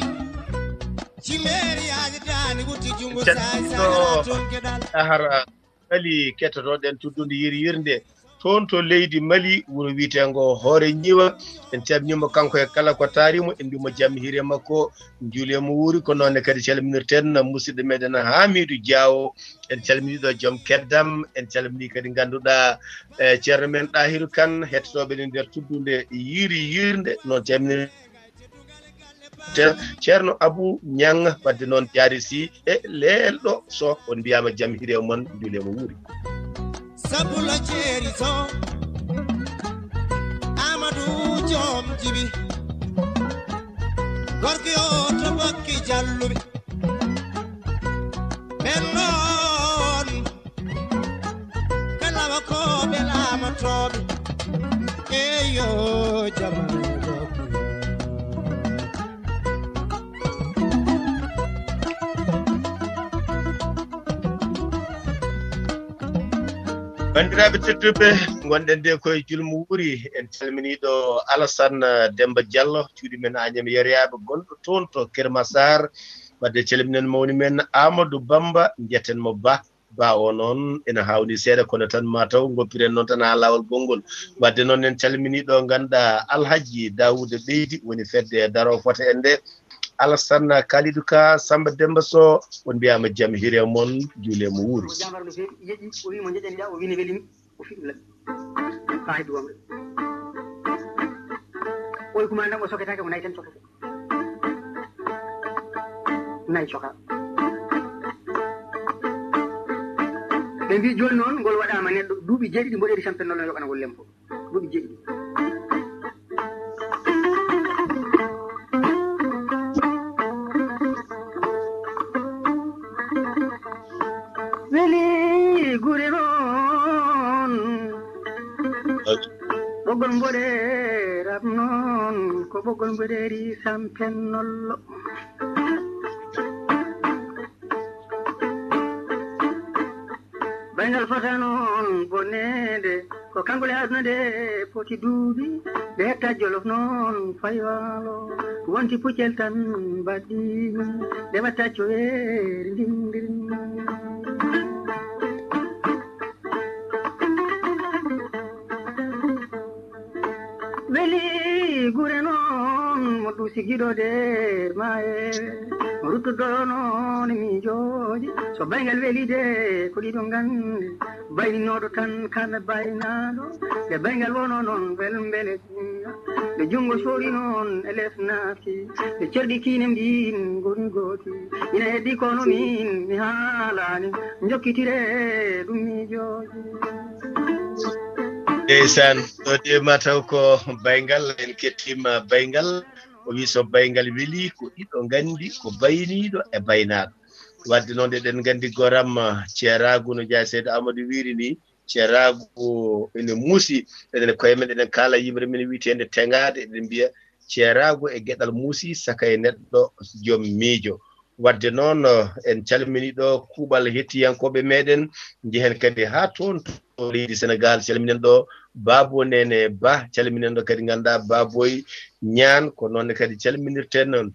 Cimeeri yaaji daani wuti jungo saay saay. Hara toon keɗal. Hara. Mali kettotooɗen tuddunde yir yirnde toon to leydi Mali, wuro wiyeteengo Hoore Ñiiwa. En calminiima kanko e kala ko taari mo, en mbiyi mo jam hiire makko, njuuli e mo wuuri. Ko noon ne kadi calminirten musidɗo meɗen Hamidou Diawo. En calminii ɗo joom keddam, en calminii kadi ngannduɗaa, eh, ceerno men Ɗahiru Kan, hettotooɓe ɗen nder tuddunde yir yirnde, noon calminir Ceerno Abou Niang, wadde noon jaari si e leelɗo so on mbiyaama jam hiire mon, njuule mo wuuri. Sabula ceeri so Amadou Joom Jibi. Gorko yo to bokki jalluɓe. Ɓen noon. Kala ko ɓe laamatooɓe. Eyo, jamanu ɗo. Banndiraaɓe tedduɓe, ngonɗen de koye julmo wuuri. En calminii ɗo Alassane Demba Diallo, cuuɗi men Agnam Yeriyaaɓe, gonɗo toon to Kermassar. Wadde calminen mawni men Amadou Bamba, njeten mo Ba. Ba o noon ena haawni seeɗa, kono tan ma taw ngoppiren noon tan haa laawol gonngol. Wadde noon en calminii ɗo ngannduɗaa Alhaji Daawuda Ɓeydi woni fedde daroo fota en nde. Alassane Kalidou Ka, Samba Demba Sow, on mbiyaama jam hiire mon, juule mo wuuri. O jaambaaro no feewi, yeƴi, o wii mo njeƴanɗaa, o wii ne welimi, o fii ɗum laɓi. Haa heddi wonɓe. Oy kuma ndam o soketaake, o nayi tan sokete. Nayi coka. Ɓe mbii jooni noon, ngol waɗaama neɗɗo, duuɓi jeeɗiɗi mboɗeeri campennol no yoɓana ngol lempo. Duuɓi jeeɗiɗi. Weli gure noon, ɓoggol mboɗeeri rap noon, ko ɓoggol mboɗeeri sampennollo. Bayngal fota noon bonneede, ko kanko le aduna nde poti duuɓi, nde hetta Jolof noon fayi waalo, wonti puccel tan mbaɗɗi, nde watta coweeri ndin ndin. Weli gure noon, mo duusi giɗo de maaye, mo ruttudo noon miijooji. So bayngal weli de, ko ɗiɗo nganndi, bayninooɗo tan kala baynaaɗo. Nde bayngal wono noon, wel mbele nde junngo soori noon e les naati, nde cerɗi kiine mbiin ngoni gooti. Ina heddi kono min mi haalaani, njokkitire ɗum miijooji. Ndeysaan, ɗo de ma taw ko bayngal, en kettiima bayngal. O wi so bayngal weli, ko ɗiɗo nganndi, ko bayniiɗo e baynaaɗo. Wadde noon, eɗen nganndi goram, ceeraagu no Njaay Seydi Amadou wiri ni, ceeraagu ene muusi, eɗen koye men, eɗen kaala yimre men wiyeteende Teŋaaɗe, eɗen mbiya ceeraagu e geɗal muusi, saka e neɗɗo joom miijo. Wadde noon, en calminii ɗo kuuɓal hettiyankooɓe meɗen, njehen kadi haa toon to leydi Senegaal, calminen ɗo Baabo Nene Ba, calminen ɗo kadi ngannduɗaa Baaboy Ñaan, ko noon ne kadi calminirten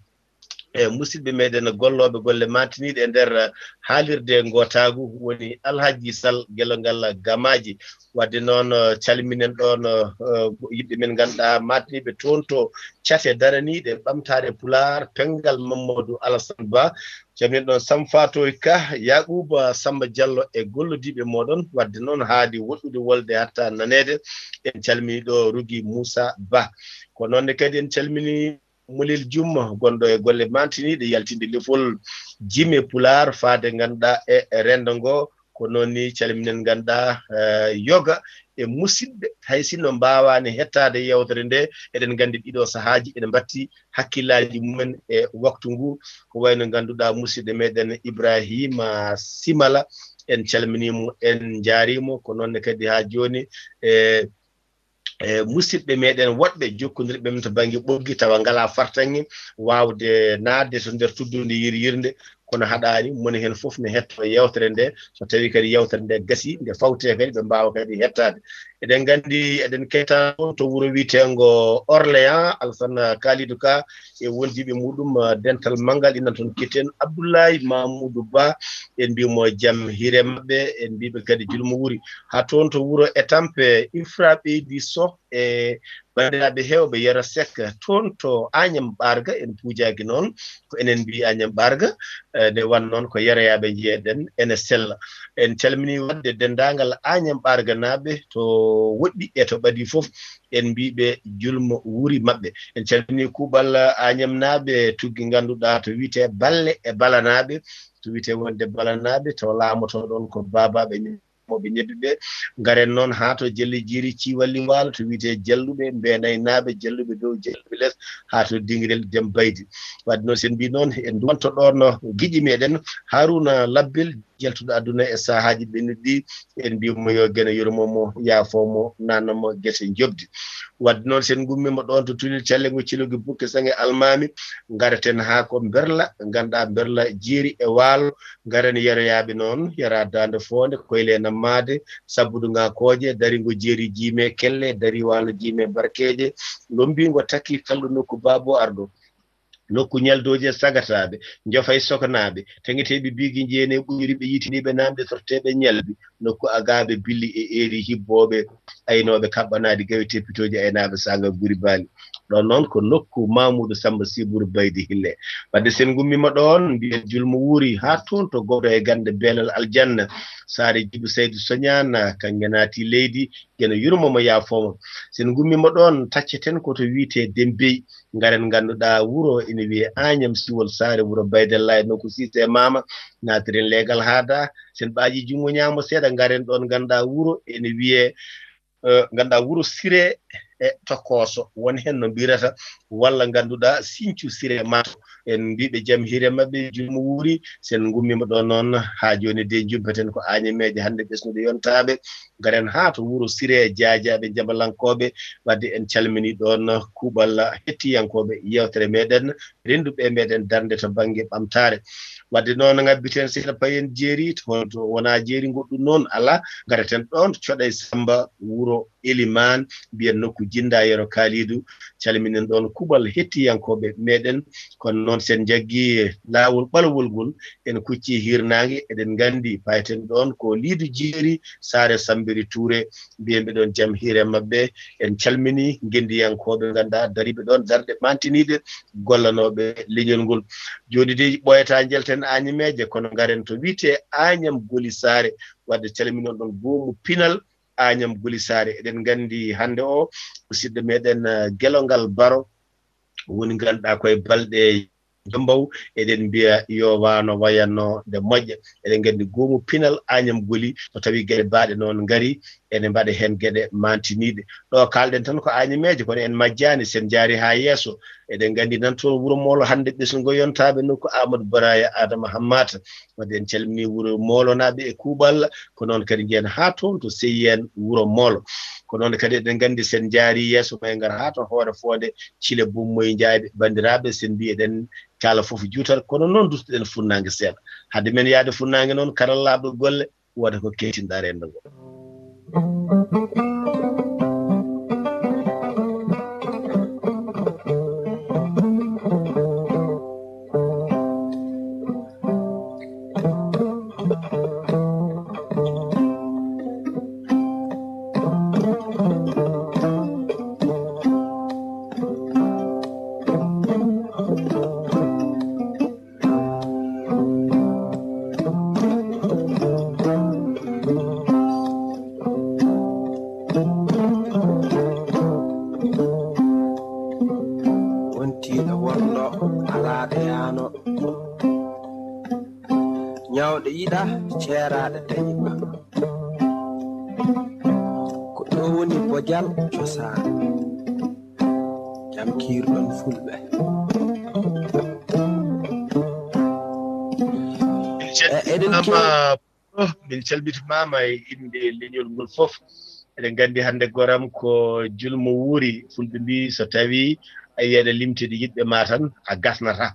e musidɓe meɗen gollooɓe golle mantiniiɗe e nder haalirde ngootaagu, woni Alhaji Sal Gelongal Gamaaji. Wadde noon, eh, calminen ɗoon, eh, yimɓe men ngannduɗaa maantiniiɓe toon to cate daraniiɗe ɓamtaare Pulaar, Penngal Mamadou Alassane Ba. Calminen ɗoon Sam Fatoy Ka, Yaquba Samba Diallo e gollodiiɓe mooɗon. Wadde noon, haadi woɗɗude wolde hatta naneede, en calminii ɗo Rugi Moussa Ba. Ko noon ne kadi en calminii Mulel Jumma, gonɗo e golle mantiniiɗe yaltinde lefol jime Pulaar faade ngannduɗaa e, e renndo ngo. Ko noon ni calminen ngannduɗaa, eh, yoga e musidɓe, hay sinno mbaawaani hettaade yeewtere nde, eɗen nganndi ɗiɗo sahaaji ene mbatti hakkillaaji mumen e waktu ngu. Ko wayno ngannduɗaa musidɗo meɗen Ibrahima Simala, en calminii mo, en njaarimo. Ko noon ne kadi haa jooni, e e musidɓe meɗen woɗɓe jokkondirɓe men to bannge ɓoggi, tawa ngalaa fartaŋŋe waawde naatde to nder tuddunde yiryirnde, kono haɗaani, moni heen fof ne hettoo yeewtere nde, so tawii kadi yeewtere nde gasii, nde fawtee kadi, ɓe mbaawa kadi hettaade. Eɗen nganndi, eɗen kettaa toon to wuro wiyeteengo Orléans, Alassane Kalidou Ka e wondiiɓe muɗum, eh, dental manngal, inan toon keten Abdoulaye Mamoudou Ba, en mbii mo jam hiire maɓɓe, en mbii ɓe kadi julu mo wuuri. Haa toon to wuro Étampes, Ifra Ɓeydi Soh e banndiraaɓe heewɓe, Yero Seck toon to Agnam Ɓaarga, en puujaaki noon, ko enen mbii Agnam Ɓaarga, eh, nde wan noon ko yeroyaaɓe njeeɗen ene sella. En calminii waɗde denndaangal Agnam Ɓaarganaaɓe to woɗɗi e to ɓadii fof, en mbii ɓe julu mo wuuri maɓɓe. En calminii kuuɓal Agnamnaaɓe, tuggi ngannduɗaa to wiyetee Balle e Balanaaɓe, to wiyetee wonde Balanaaɓe, to laamotoo ɗoon ko baabaaɓe mawɓe ñebbe ɓe. Ngaren noon haa to Jelle Jeeri Ciwalli Waalo, to wiyetee Jalluɓe Mbeenaynaaɓe, Jalluɓe Dow, Jalluɓe Les, haa to Dingirel Dem Baydi. Wadde noon, so en mbii noon, en nduwanto ɗoon giɗi meɗen, Haruna Labbel, jaltuɗo aduna e sahaaji ɓennuɗi ɗi, en mbii mo yo Geno yurmo mo, yaafo mo, nanna mo gese njoɓdi. Wadde noon, so en ngummiima ɗoon to Tulel Calle ngo Cilogi Bukke Saŋe Almaami, ngaraten haa ko Mberla, ngannduɗaa Mberla jeeri e waalo, ngaren yeroyaaɓe noon, yara Daande Foonde, Koyle Nammaade, Sabbudu Ŋakooje, Daringo Jeeri Jiime Kelle, Dari Waalo Jiime Barkeeje, Lommbiingo Takki Kalɗo Nokku Baabo Arɗo. Nokku ñaldooji e sagataaɓe, njofa e sokanaaɓe, teŋeteeɓe biigi njeene e ɓuñuri ɓe yitiniiɓe naamnde torteeɓe ñalbi, nokku agaaɓe billi e eeri hibbooɓe, aynooɓe kaɓɓanaade gawe teppitooji aynaaɓe saanga guri baali. Ɗoon noon ko nokku Mamuudu Sammba Siburu Baydi Hille. Wadde sen ngummiima ɗoon, mbiyen julmo wuuri haa toon to Godo e gannde beenal aljanna, saare Jibu Saydu Soñaana, kaŋŋe naati leydi, Geno yurmo mo yaafoo mo. Sen ngummiima ɗoon, tacceten ko to wiyetee Dembey, ngaren ngannduɗaa wuro ene wiyee Añam Siwol Saare wuro Baydella e nokku Siise Maama, naatiren leegal haada. Sen ɓaajii junngo ñaamo seeɗa, ngaren ɗoon ngannduɗaa wuro ene wiyee, eh, ngannduɗaa wuro Siree e Tokooso, won heen no mbiyirata, walla ngannduɗaa Siñcu Siree Mato. En mbiiɓe jam hiire maɓɓe, julmo wuuri. Sen ngummiima ɗoon noon haa jooni de, njumpeten ko Añameeje hannde ɓesnuɗe yontaaɓe. Ngaren haa to wuro Siree Jaajaaɓe Jabalankooɓe. Wadde en calminii ɗoon kuuɓal hettiyankooɓe yeewtere meɗen, rennduɓe meɗen darnde to bannge ɓamtaare. Wadde noon ngabbiten seeɗa payen jeeri, to, to wonaa jeeri goɗɗum noon alaa, ngareten ɗoon to Coɗay Sammba wuro Elimaan, mbiyen nokku Jinnda Yero Kaalidu. Calminen ɗoon kuuɓal hettiyankooɓe meɗen. Kono noon sen njaggii laawol ɓalawol ngol, en kuccii hiirnaange, eɗen nganndi payten ɗoon ko Liidu Jeeri, Saare Sammbiri Tuure, mbiyen ɓe ɗoon jam hiire maɓɓe. En calminii ngenndiyankooɓe ngannduɗaa dariiɓe ɗoon darɗe mantiniiɗe, gollanooɓe leñol ngol. Jooni de ɓooyataa njelten Añameeje, kono ngaren to wiyetee Añam Goli Saare, wadde calminon ɗoon goomu pinal Añam Goli Saare. Eɗen nganndi hannde o, musidɗo meɗen, eh, Gelongal Baro, woni ngannduɗaa koye balɗe Jombaw, eɗen mbiya yo waano wayanno nde moƴƴa. Eɗen nganndi goomu pinal Añam Goli, so tawii geɗe baaɗe noon ngari, ene mbaɗa heen geɗe mantiniiɗe. Ɗo kaalɗen tan ko Añameeje, kono en majjaani, sen njaari haa yeeso. Eɗen nganndi nan toon Wuro Moolo hannde ɓesngo yontaaɓe nokku Amadou Baraya Adama Hammata. Wadde en calminii Wuro Moolonaaɓe e kuuɓal, ko noon kadi njiyen haa toon to Seyyen Wuro Moolo. Ko noon kadi eɗen nganndi sen njaari yeeso, ma en ngar haa to Hoore Foonde, Cile Bummoy Njaayɓe, banndiraaɓe, sen mbiyi eɗen kaala fof juutal, kono noon duttoɗen funnaange seeɗa. Hade men yahde funnaange noon, karallaaɗo golle, wooda ko keewtinɗaa renndo ngo. Wontiiɗo wonɗo alaaɗo yaano. Ñawɗo yiɗa, ceeraaɗo taƴi ba. Ko ɗo woni bojal cosaan. Jam kiirɗon fulɓe. Min E, eɗen calminaama, ke- oh, min calmitimaama e innde leñol ngol fof. Eɗen nganndi hannde goram ko julmo wuuri. Fulɓe mbii so tawii a yiyii aɗa limtude yiɗɓe ma tan, a gasnataa.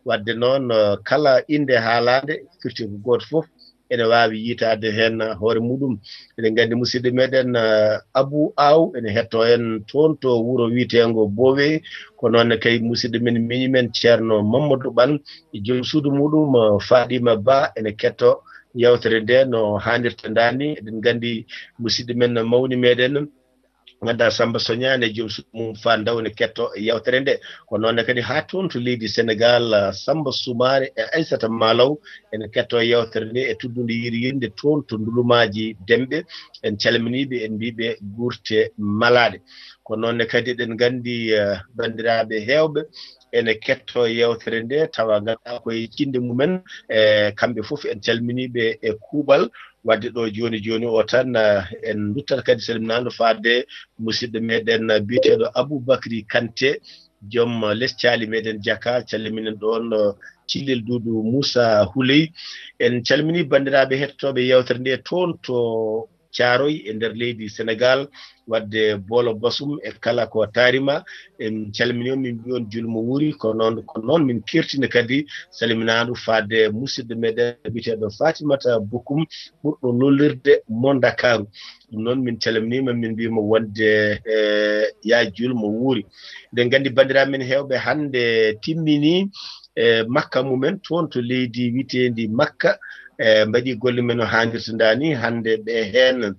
Wadde noon, eh, kala innde haalaande firti ko gooto fof ene waawi yiytaade heen hoore muɗum. Eɗen nganndi musidɗo meɗen, eh, Abou Aw ene hettoo en toon to wuro wiyeteengo Bowe. Ko noon ne kay musidɗo men, miñi men Ceerno Mamadou Ɓan e joom suudu muɗum, eh, Fadima Ba ene kettoo yeewtere nde no haanirta ndaa ni. Eɗen nganndi musidɗo men mawni meɗen, ngannduɗaa Sammba Soñaane, joom suudu mum Fa Ndaw ne kettoo yeewtere nde. Ko noon ne kadi haa toon to leydi Senegaal, ah, Sammba Sumaare e Aysata Malaw ene kettoo yeewtere nde e tuddunde yir-, yirnde toon to Ndulumaaji Demɓe. En calminii ɓe, en mbii ɓe guurte malaaɗe. Ko noon ne kadi eɗen nganndi, ah, banndiraaɓe heewɓe ene kettoo yeewtere nde, tawa ngannduɗaa koye cinnde mumen. E kamɓe fof en calminii ɓe e kuuɓal. Wadde ɗo jooni jooni o tan, eh, en nduttat kadi salminaandu fadde musidɗo meɗen, eh, biyeteeɗo Aboubacry Kanté, joom, eh, les caali meɗen Jaka. Calminen ɗoon, eh, Cillel Duudu Moussa Houley. En calminii banndiraaɓe hettotooɓe yeewtere nde toon to Caaroy e nder leydi Senegaal, waɗde Boolo Basum e kala ko taarima. En calminii on, min mbiyi on julmo wuuri, ko noon, ko noon min keertini kadi salminaandu faade musidɗo meɗen biyeteeɗo Fatimata Bokum, ɓurɗo lollirde mo Ndakaaru. Ɗum noon min calminiima, min mbiyi mo wonde, eh, yaa julmo wuuri. Eɗen nganndi banndiraaɓe men heewɓe hannde timminii, eh, makka mumen toon to leydi wiyeteendi Makka, eh, mbaɗi golle men no haanirta ndaa ni. Hannde ɓe heen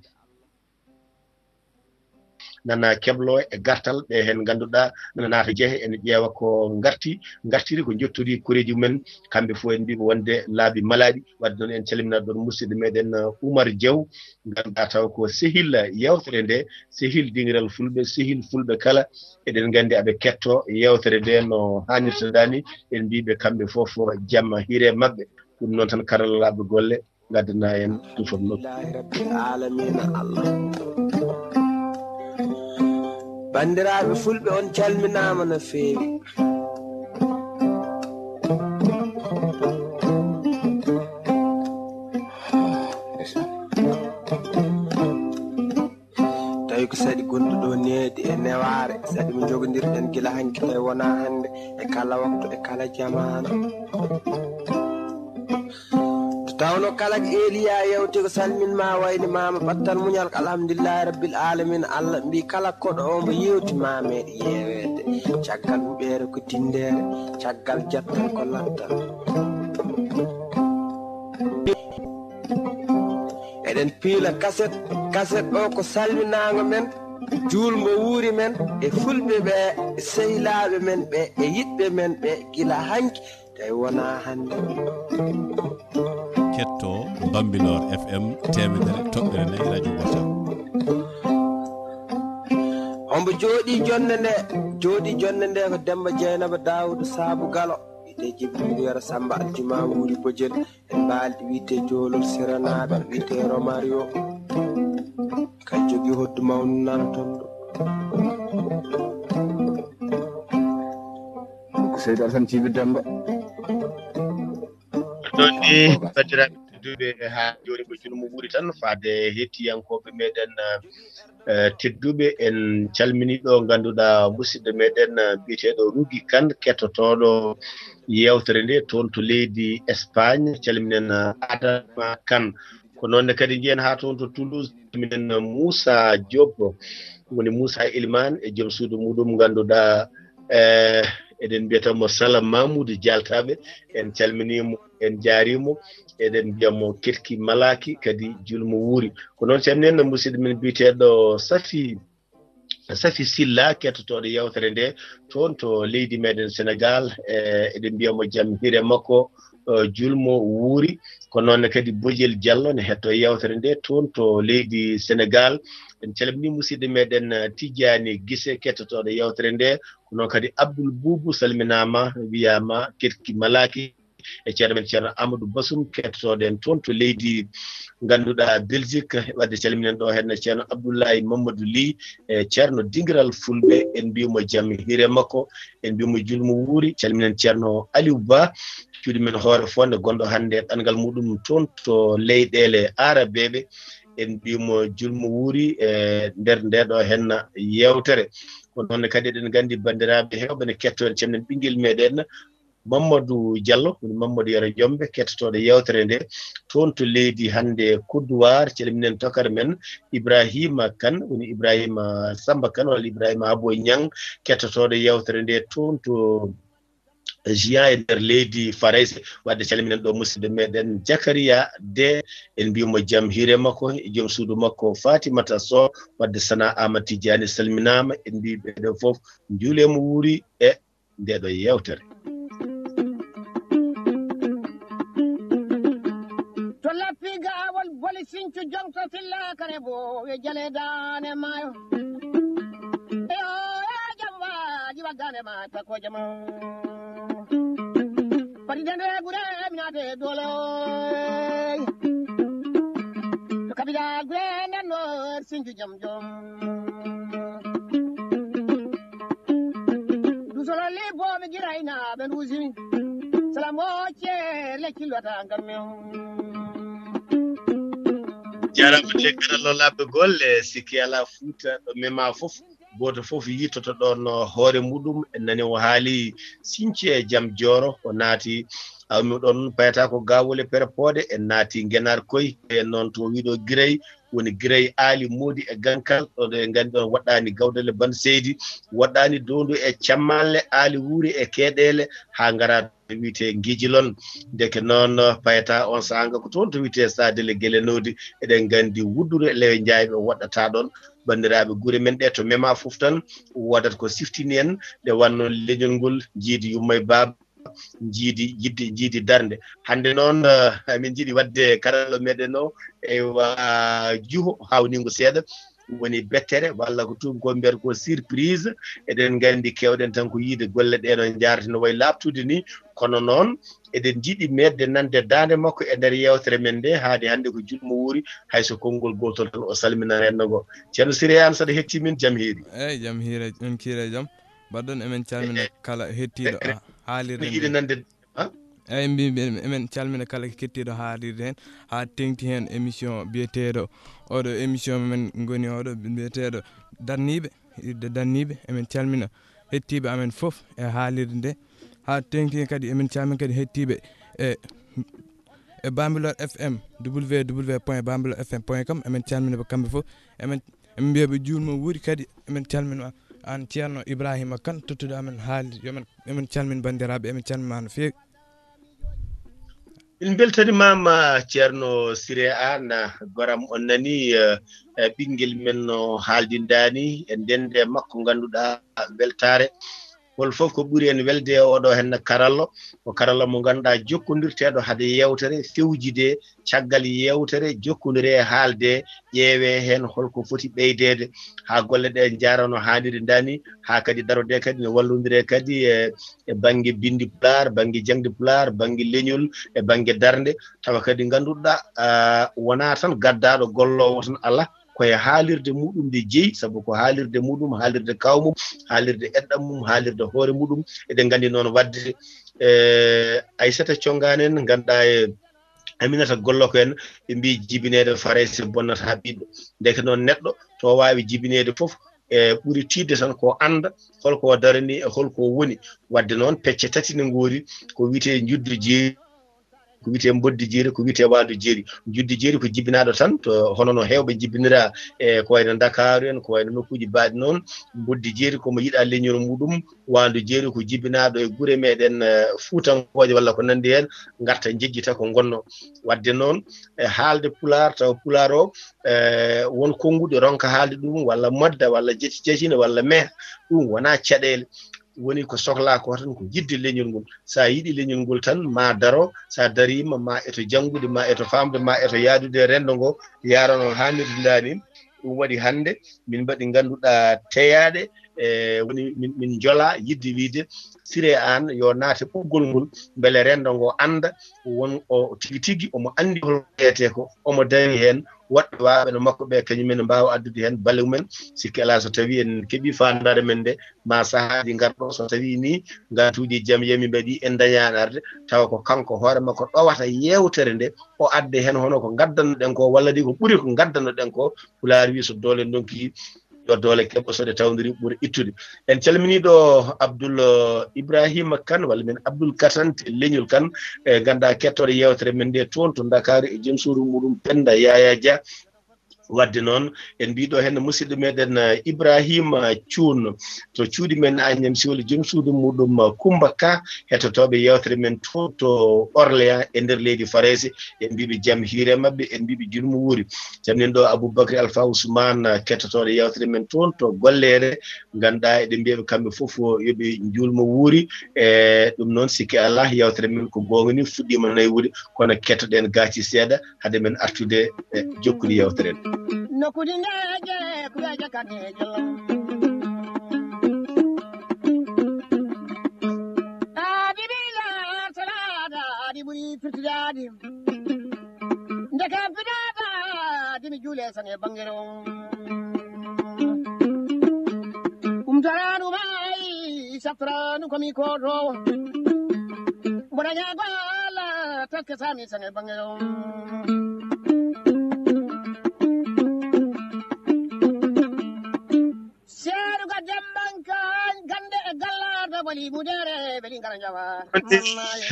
nana keblo e gartal, ɓe heen ngannduɗaa nana naata jehe, ene ƴeewa ko ngarti, ngartiri ko njottori koreeji mumen. Kamɓe fof en mbiɓe wonde laabi malaaɗi. Wadde noon en calminat ɗoon musidɗo meɗen, uh, Oumar Diaw, ngannduɗaa taw ko sehil yewtere nde, sehil dingiral fulɓe, sehil fulɓe kala. Eɗen nganndi aɓe ketto yewtere nde no haanirta ndaa ni. En mbiɓe kamɓe fof jam hiire maɓɓe. Ɗum noon tan karallaaɓe golle ngaddana en ɗum fof nokku. Alhamdulillahi rabbil alamina Allah. Banndiraaɓe fulɓe, on calminaama no feewi. Tawi ko saɗi gonɗo ɗo needi e newaare, saɗi mo njogondirɗen gila hanki tawi wonaa hannde, e kala waktu, e kala jamaanu. Nde tawnoo kala ko eeliyaa yewte ko salmin ma wayni maama battal muñal ko alhamdulillahi rabbil alamin. Allah mbi kala koɗo o mbo yewti ma meeɗi yeweede. Caggal huɓeere ko dindeere, caggal jattal ko lattal. Eɗen piila kaset, kaset o ko salminaango men, juulmo wuuri men, e fulɓe ɓe, e sehilaaɓe men ɓe, e yiɗɓe men ɓe, gila hanki tawi wonaa hannde. Ketto Bambilor F M teemedere toɓɓere nayi radio Bota. Hombo jooɗii jonde nde, jooɗii jonde nde ko Demba Jeynaba Daawuda Saabu Galo, wiyetee Jibril Yero Samba Aljuma wuuri Bojel, e mbaaldi wiyetee Joolol Siranaaɓe, wiyetee Romario. Kay jogii hoddu mawnu nana toon ɗo. Ko Seydi Alassane Cibi Demba. Ɗon ni, banndiraaɓe tedduɓe, haa jooni ko julmo wuuri tan, faade hettiyankooɓe meɗen, eh, tedduɓe, en calminii ɗo ngannduɗaa musidɗo meɗen, eh, biyeteeɗo Rugi Kan, kettotooɗo yewtere nde toon to leydi Espagne. Calminen, eh, Adama Kan. Ko noon ne kadi njiyen haa toon to Toulouse, calminen, eh, Moussa Diop, woni Moussa Elimane e joom suudu muɗum ngannduɗaa, eh, eɗen mbiyata mo Salam Mamoudou Dialtaɓe. En calminii mo, en njaariima mo, eɗen mbiya mo ketki malaaki, kadi julmo wuuri. Ko noon calminen musidɗo men biyeteeɗo Safi, Safi Silla, kettotooɗo yewtere nde toon to leydi meɗen Senegaal. Eh, eɗen mbiya mo jam hiire makko, eh, julmo wuuri. Ko noon ne kadi Bojel Diallo ne hettoo yewtere nde toon to leydi Senegaal. En calminii musidɗo meɗen, eh, Tijjaani Gise, kettotooɗo yewtere nde. Ko noon kadi Abdoul Boubou salminaama, wiyaama ketki malaaki. E ceerno men ceerno Amadou Basum, kettotooɗo en toon to leydi ngannduɗaa Belgique. Wadde calminen ɗo heen ceerno Abdoulaye Mamadou Ly, e ceerno dingiral fulɓe, en mbiyi mo jam hiire makko, en mbiyi mo julmo wuuri. Calminen ceerno Aliou Ba, cuuɗi men hoore fonde, gonɗo hannde ɗanngal muɗum toon to leyɗeele aarabeeɓe. En mbiyi mo julmo wuuri e nder nde ɗo heen yewtere. Ko noon kadi eɗen nganndi banndiraaɓe heewɓe ne kettoo en, calminen ɓinngel meɗen Mamadou Diallo, woni Mamadou Yero Jombe, kettotooɗo yewtere nde toon to leydi hannde Kodduwaar. Calminen tokar men Ibrahima Kan, woni Ibrahima Samba Kan walla Ibrahima Abo Ñang, kettotooɗo yewtere nde toon to Jiyan e nder leydi Farayse. Wadde calminen ɗo musidɗo meɗen Jakariya De, en mbiyi mo jam hiire makko, e joom suudu makko Fatimata Sow. Wadde Sana Amadou Tidiane salminaama, en mbiyi ɓe ɗo fof njuulee mo wuuri e nde ɗo yewtere. To lappi gaawol boli sincu jonto filla kare bo we jale daane maayo. Eyo, e jam waaji waggane ma takko jama. Pati dende gure minate dole. To kabida gure nden no sincu jam jom. Dusolo libo mi girayna ben wusini. Salam o ce lekki lota ngam mi. Jarama te karallo labɗo golle, sikki ala Fuuta ɗo mema fof, gooto fof yittoto ɗon hoore muɗum. En nani o haali Sinci e Jam Jooro, o naati awmi ɗon payata ko gawole pere pooɗe, en naati Ngenar Koy, e noon to wiɗo Giray, woni Giray Aali Moodi e Gankal, ɗo ɗe nganndi ɗon waɗɗaani Gawdale Ban Seydi, waɗɗaani Downdu e Cammalle, Aali Wuuri e Keeɗeele, haa ngara wiyetee Ngijilon. Ndeke noon, payata on saanga ko toon to wiyetee Saadele Gelenoodi. Eɗen nganndi wuddure Lewe Njaayɓe waɗɗata ɗoon. Banndiraaɓe, gure men ɗe to mema fof tan, woodat ko siftini en, nde wannoo leñol ngol, Jiidi Yumma e Baaba, Jiidi, Jiidi, Jiidi Darnde. Hannde noon, eh, min njiɗi waɗde karallo meɗen o, eywa, juho haawniingo seeɗa. Woni bettere, walla ko tuubakooɓe mbiyata ko surprise. Eɗen nganndi keewɗen tan ko yiide golle ɗe no njaarata no wayi laaɓtude ni. Kono noon, eɗen njiɗi meeɗde nande daande makko e nder yeewtere men nde, haade hannde ko julmo wuuri, hay so konngol gootol tan o salmina renndo ngo. Ceerno Siré, aan saɗa hetti min, jam hiiri? Eeyi, jam hiiri, on kiire jam. Mbaɗɗon, emen calmina kala hettiiɗo haalirde nde. Yiɗi nande, ha? Eeyi, mbi-, mbi-, emen calmina kala kettiiɗo haalirde heen, haa teŋti heen émission biyeteeɗo, oɗo émission men ngoni oɗo biyeteeɗo Darniiɓe, yiɗde Darniiɓe. Emen calmina hettiiɓe amen fof e haalirde nde, haa teŋti heen kadi emen calmina kadi hettiiɓe e, e Bambilor F M, W W W point bambilor F M point com. Emen calmina ɓe kamɓe fof. Emen, emen mbiya ɓe juulmo wuuri kadi. Emen calmina aan Ceerno Ibrahima Kane, tottuɗo amen haali, yo men, emen calmin banndiraaɓe, emen calmina no feewi. Min mbeltanimaama, Ceerno Siré Aan, goram on nani, eh, eh, ɓinngel men no haaldindaani, e ndende makko ngannduɗaa weltaare. Hol fof ko ɓuri en welde e oɗo henna karallo, ko karallo mo ngannduɗaa jokkondirteeɗo hade yeewtere, fewjide caggal yeewtere, jokkondire e haalde, ƴeewe heen holko foti ɓeydeede haa golle ɗe njaara no haaniri ndaa ni, haa kadi darode kadi no wallondire kadi e, e bannge binndi Pulaar, bannge jaŋde Pulaar, bannge leñol, e bannge darnde, tawa kadi ngannduɗaa, ah, wonaa tan gaddaaɗo golloowo tan, alaa, ko e haalirde muɗum nde jeyi, sabu ko haalirde muɗum, haalirde kaaw mum, haalirde enɗam mum, haalirde hoore muɗum. Eɗen nganndi noon waɗde, eh, Aysata Conngaan en, ngannduɗaa e Aminata Gollo ko en, ɓe mbii jibineede Farayse bonnata ɓiɗɗo. Ndeke noon neɗɗo to waawi jibineede fof, e ɓuri tiiɗde tan ko annda holko o darani e holko o woni. Waɗde noon pecce tati ne ngoodi, ko wiyetee njuddu jeeri, ko wiyetee mboddi jeeri, ko wiyetee waandu jeeri. Njuddu jeeri ko jibinaaɗo tan, to hono no heewɓe jibinira e ko wayno Ndakaaru en, ko wayno nokkuuji baaɗi noon. Mboddi jeeri ko mo yiɗaa leñol muɗum, waandu jeeri ko jibinaaɗo e gure meɗen, eh, fuutankooje walla ko nanndi heen, ngarta njejjita ko ngonno. Waɗde noon, e haalde Pulaar, tawa Pulaar o, eh, won konnguɗi ronka haalde ɗum, walla modda, walla jeci-, jecina, walla meha, ɗum wonaa caɗeele. Woni ko sohlaa ko tan ko yiɗde leñol ngol. So a yiɗi leñol ngol tan, ma daro, so a dariima, ma eto janngude, ma eto faamde, ma eto yaadude e renndo ngo, yaarano haanirde ndaa ni. Ɗum waɗi hannde min mbaɗi ngannduɗaa teyaaɗe, e woni min, min njola yiɗde wiyde Siré Aan yo naate ɓoggol ngol, mbele renndo ngo annda won o tigi tigi omo anndi hol ko wiyetee ko, omo dari heen, woɗɓe waawɓe no makko ɓe, kañum en mbaawa addude heen ballal mum en. Sikki alaa, so tawii en keɓii faandaare men nde, ma sahaaji ngarɗo, so tawii ni ngantuuji jam yami mbaɗi, en ndañaani arde, tawa ko kanko hoore makko ɗowata yeewtere nde, o adda heen hono ko ngaddanno-ɗen ko, walla de ko ɓuri ko ngaddanno-ɗen ko. Pulaar wi so doole ndonki, yo doole keɓo, so ɗe tawdiri ɓura ittude. En calminii ɗo Abdoul, eh, Ibrahima Kane, walla min Abdoul Katante leñol Kane, e ngannduɗaa kettooɗo yeewtere men nde toon to Ndakaaru e joom suudu muɗum Pennda Yaya Dia. Waɗde noon, en mbii ɗo heen musidɗo meɗen, eh, Ibrahima Cuun to cuuɗi men Agnam Siwol, joom suudu muɗum, eh, Kumba Ka, hettotooɓe yeewtere men toon to Orléans e nder leydi Farayse. En mbii ɓe jam hiire maɓɓe, en mbii ɓe juulmo wuuri. Calminen ɗo Aboubacry Alpha Ousmane, eh, kettotooɗo yeewtere men toon to Golleere. Ngannduɗaa eɗen mbiya ɓe kamɓe fof yo ɓe njuulmo wuuri. E ɗum noon, sikki alaa, yeewtere men ko goonga ni fuɗɗiima naywude, kono kettoɗen gaaci seeɗa hade men artude e jokkude yeewtere nde. Nokkude ndeeje, kureeje kaneeje. Aadi bila salaada, aadi ɓuri firtidaade. Ndeke pidaata, dimi juule sane bangere on. Umtaranu mai, satranu komi kodo. Mboɗa ñaago Allah, taske sami sane bangere on.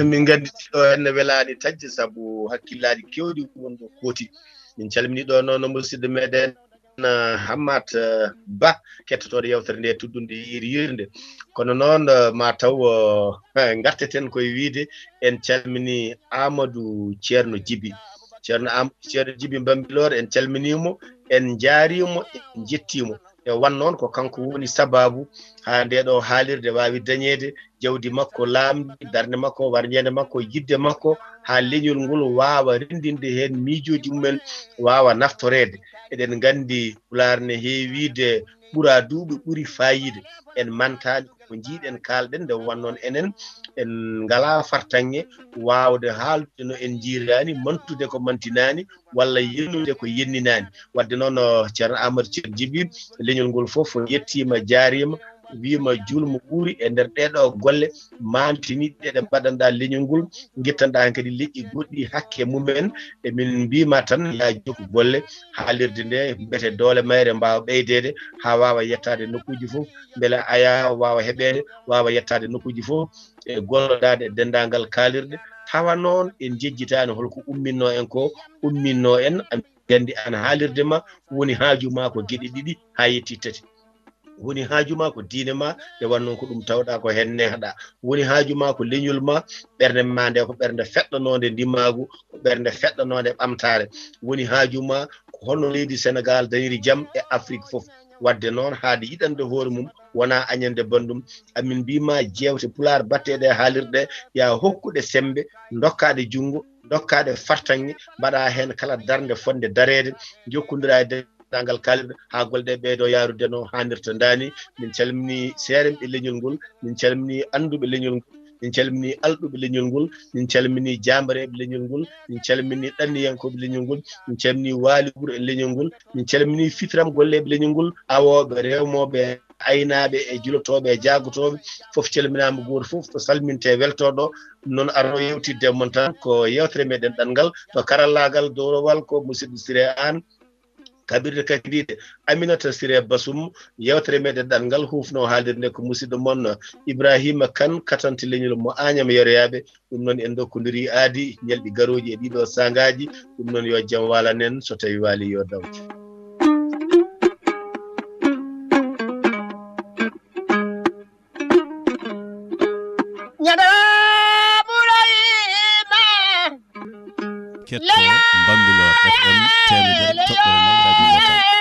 Min nganndi ɗo henne welaani taƴde sabu hakkillaaji keewɗi won ɗo kooti. Min calminii ɗo noon musidɗo meɗen, ah, Hammat, ah, Ba, kettotooɗo yewtere nde tuddunde yiiri yiirnde. Kono noon, ah, ma taw, ah, ngarteten koye wiide en calminii Amadou Ceerno Jibi. Ceerno Am-, Ceerno Jibi Bambilor, en calminii mo, en njaariima mo, en njettii mo. E wan noon ko kanko woni sabaabu haa ndee ɗo haalirde waawi dañeede, jawdi makko laamndi, darnde makko, warñeende makko, yiɗde makko, haa leñol ngol waawa renndinde heen miijooji mumen, waawa naftoreede. Eɗen nganndi Pulaar ne heewiide ɓura duuɓi, ɓuri faayiida. En mantaani ko njiiɗen, kaalɗen, nde wan noon enen en ngalaa fartaŋŋe waawde haalde no en njiiraani, mantude ko mantinaani, walla yennude ko yenninaani. Wadde noon, o, Ceerno Amadou Ceerno Jibi, leñol ngol fof yettiima, jaariima, wiima juulmo ɓuuri e nder ɗee ɗo golle maantiniiɗe ɗe mbaɗanɗaa leñol ngol, ngittanɗaa heen kadi leƴƴi goɗɗi hakke mumen. E min mbiima tan, yaa jokku golle, haalirde nde mbete doole mayre mbaawa ɓeydeede haa waawa yettaade nokkuuji fof, mbele Ayaa waawa heɓeede, waawa yettaade nokkuuji fof e gollodaade e denndaangal kaalirɗe. Tawa noon en njejjitaani holko umminnoo en ko, umminnoo en, amin nganndi aan haalirde ma woni haaju ma ko geɗe ɗiɗi haa yetti tati. Woni haaju ma ko diine ma, nde wan noon ko ɗum tawɗaa ko heen nehɗaa. Woni haaju ma ko leñol ma, ɓernde ma nde ko ɓernde feɗɗanoonde ndimaagu, ko ɓernde feɗɗanoonde ɓamtaare. Woni haaju ma ko hono leydi Senegaal dañiri jam e Afrik fof. Wadde noon, haade yiɗande hoore mum, wonaa añande banndum. Amin mbiima jeewte Pulaar batteeɗe e haalirɗe, yaa hokkuɗe semmbe, ndokkaɗe junngo, ndokkaɗe fartaŋŋe, mbaɗa heen kala darnde fotnde dareede, njokkondira e denndaangal kaalirɗe haa golle ɗe ɓeydo yaarude no haanirta. Ndaani, min calminii seeremɓe leñol ngol, min calminii annduɓe leñol ngol, min calminii alɗuɓe leñol ngol, min calminii jaambareeɓe leñol ngol, min calminii ɗanniyankooɓe leñol ngol, min calminii waali wuro e leñol ngol, min calminii fitiram golleeɓe leñol ngol, awooɓe, rewmooɓe, aynaaɓe e julotooɓe e jaagotooɓe, fof calminaama, gooto fof to salmintee, weltoo ɗo. Ɗum noon, arno yewtidde e mon tan ko yeewtere meɗen ɗanngal, to karallaagal dowrowal ko musidɗo Siré Aan, kaɓirɗe kakidiiɗe Aminata Siré Basum. Yeewtere meɗen ɗanngal hufno haalirde nde ko musidɗo mon Ibrahima Kan, katanti leñol mo Añam Yeroyaaɓe. Ɗum noon, en ndokkondiri aadi ñalɗi garooji e ɗiɗo saangaaji. Ɗum noon, yo jam walan en, so tawi waali yo dawje. Ñande Burayma. Ketto Bambilor F M teemedere toɓɓere nayi radio Dakar.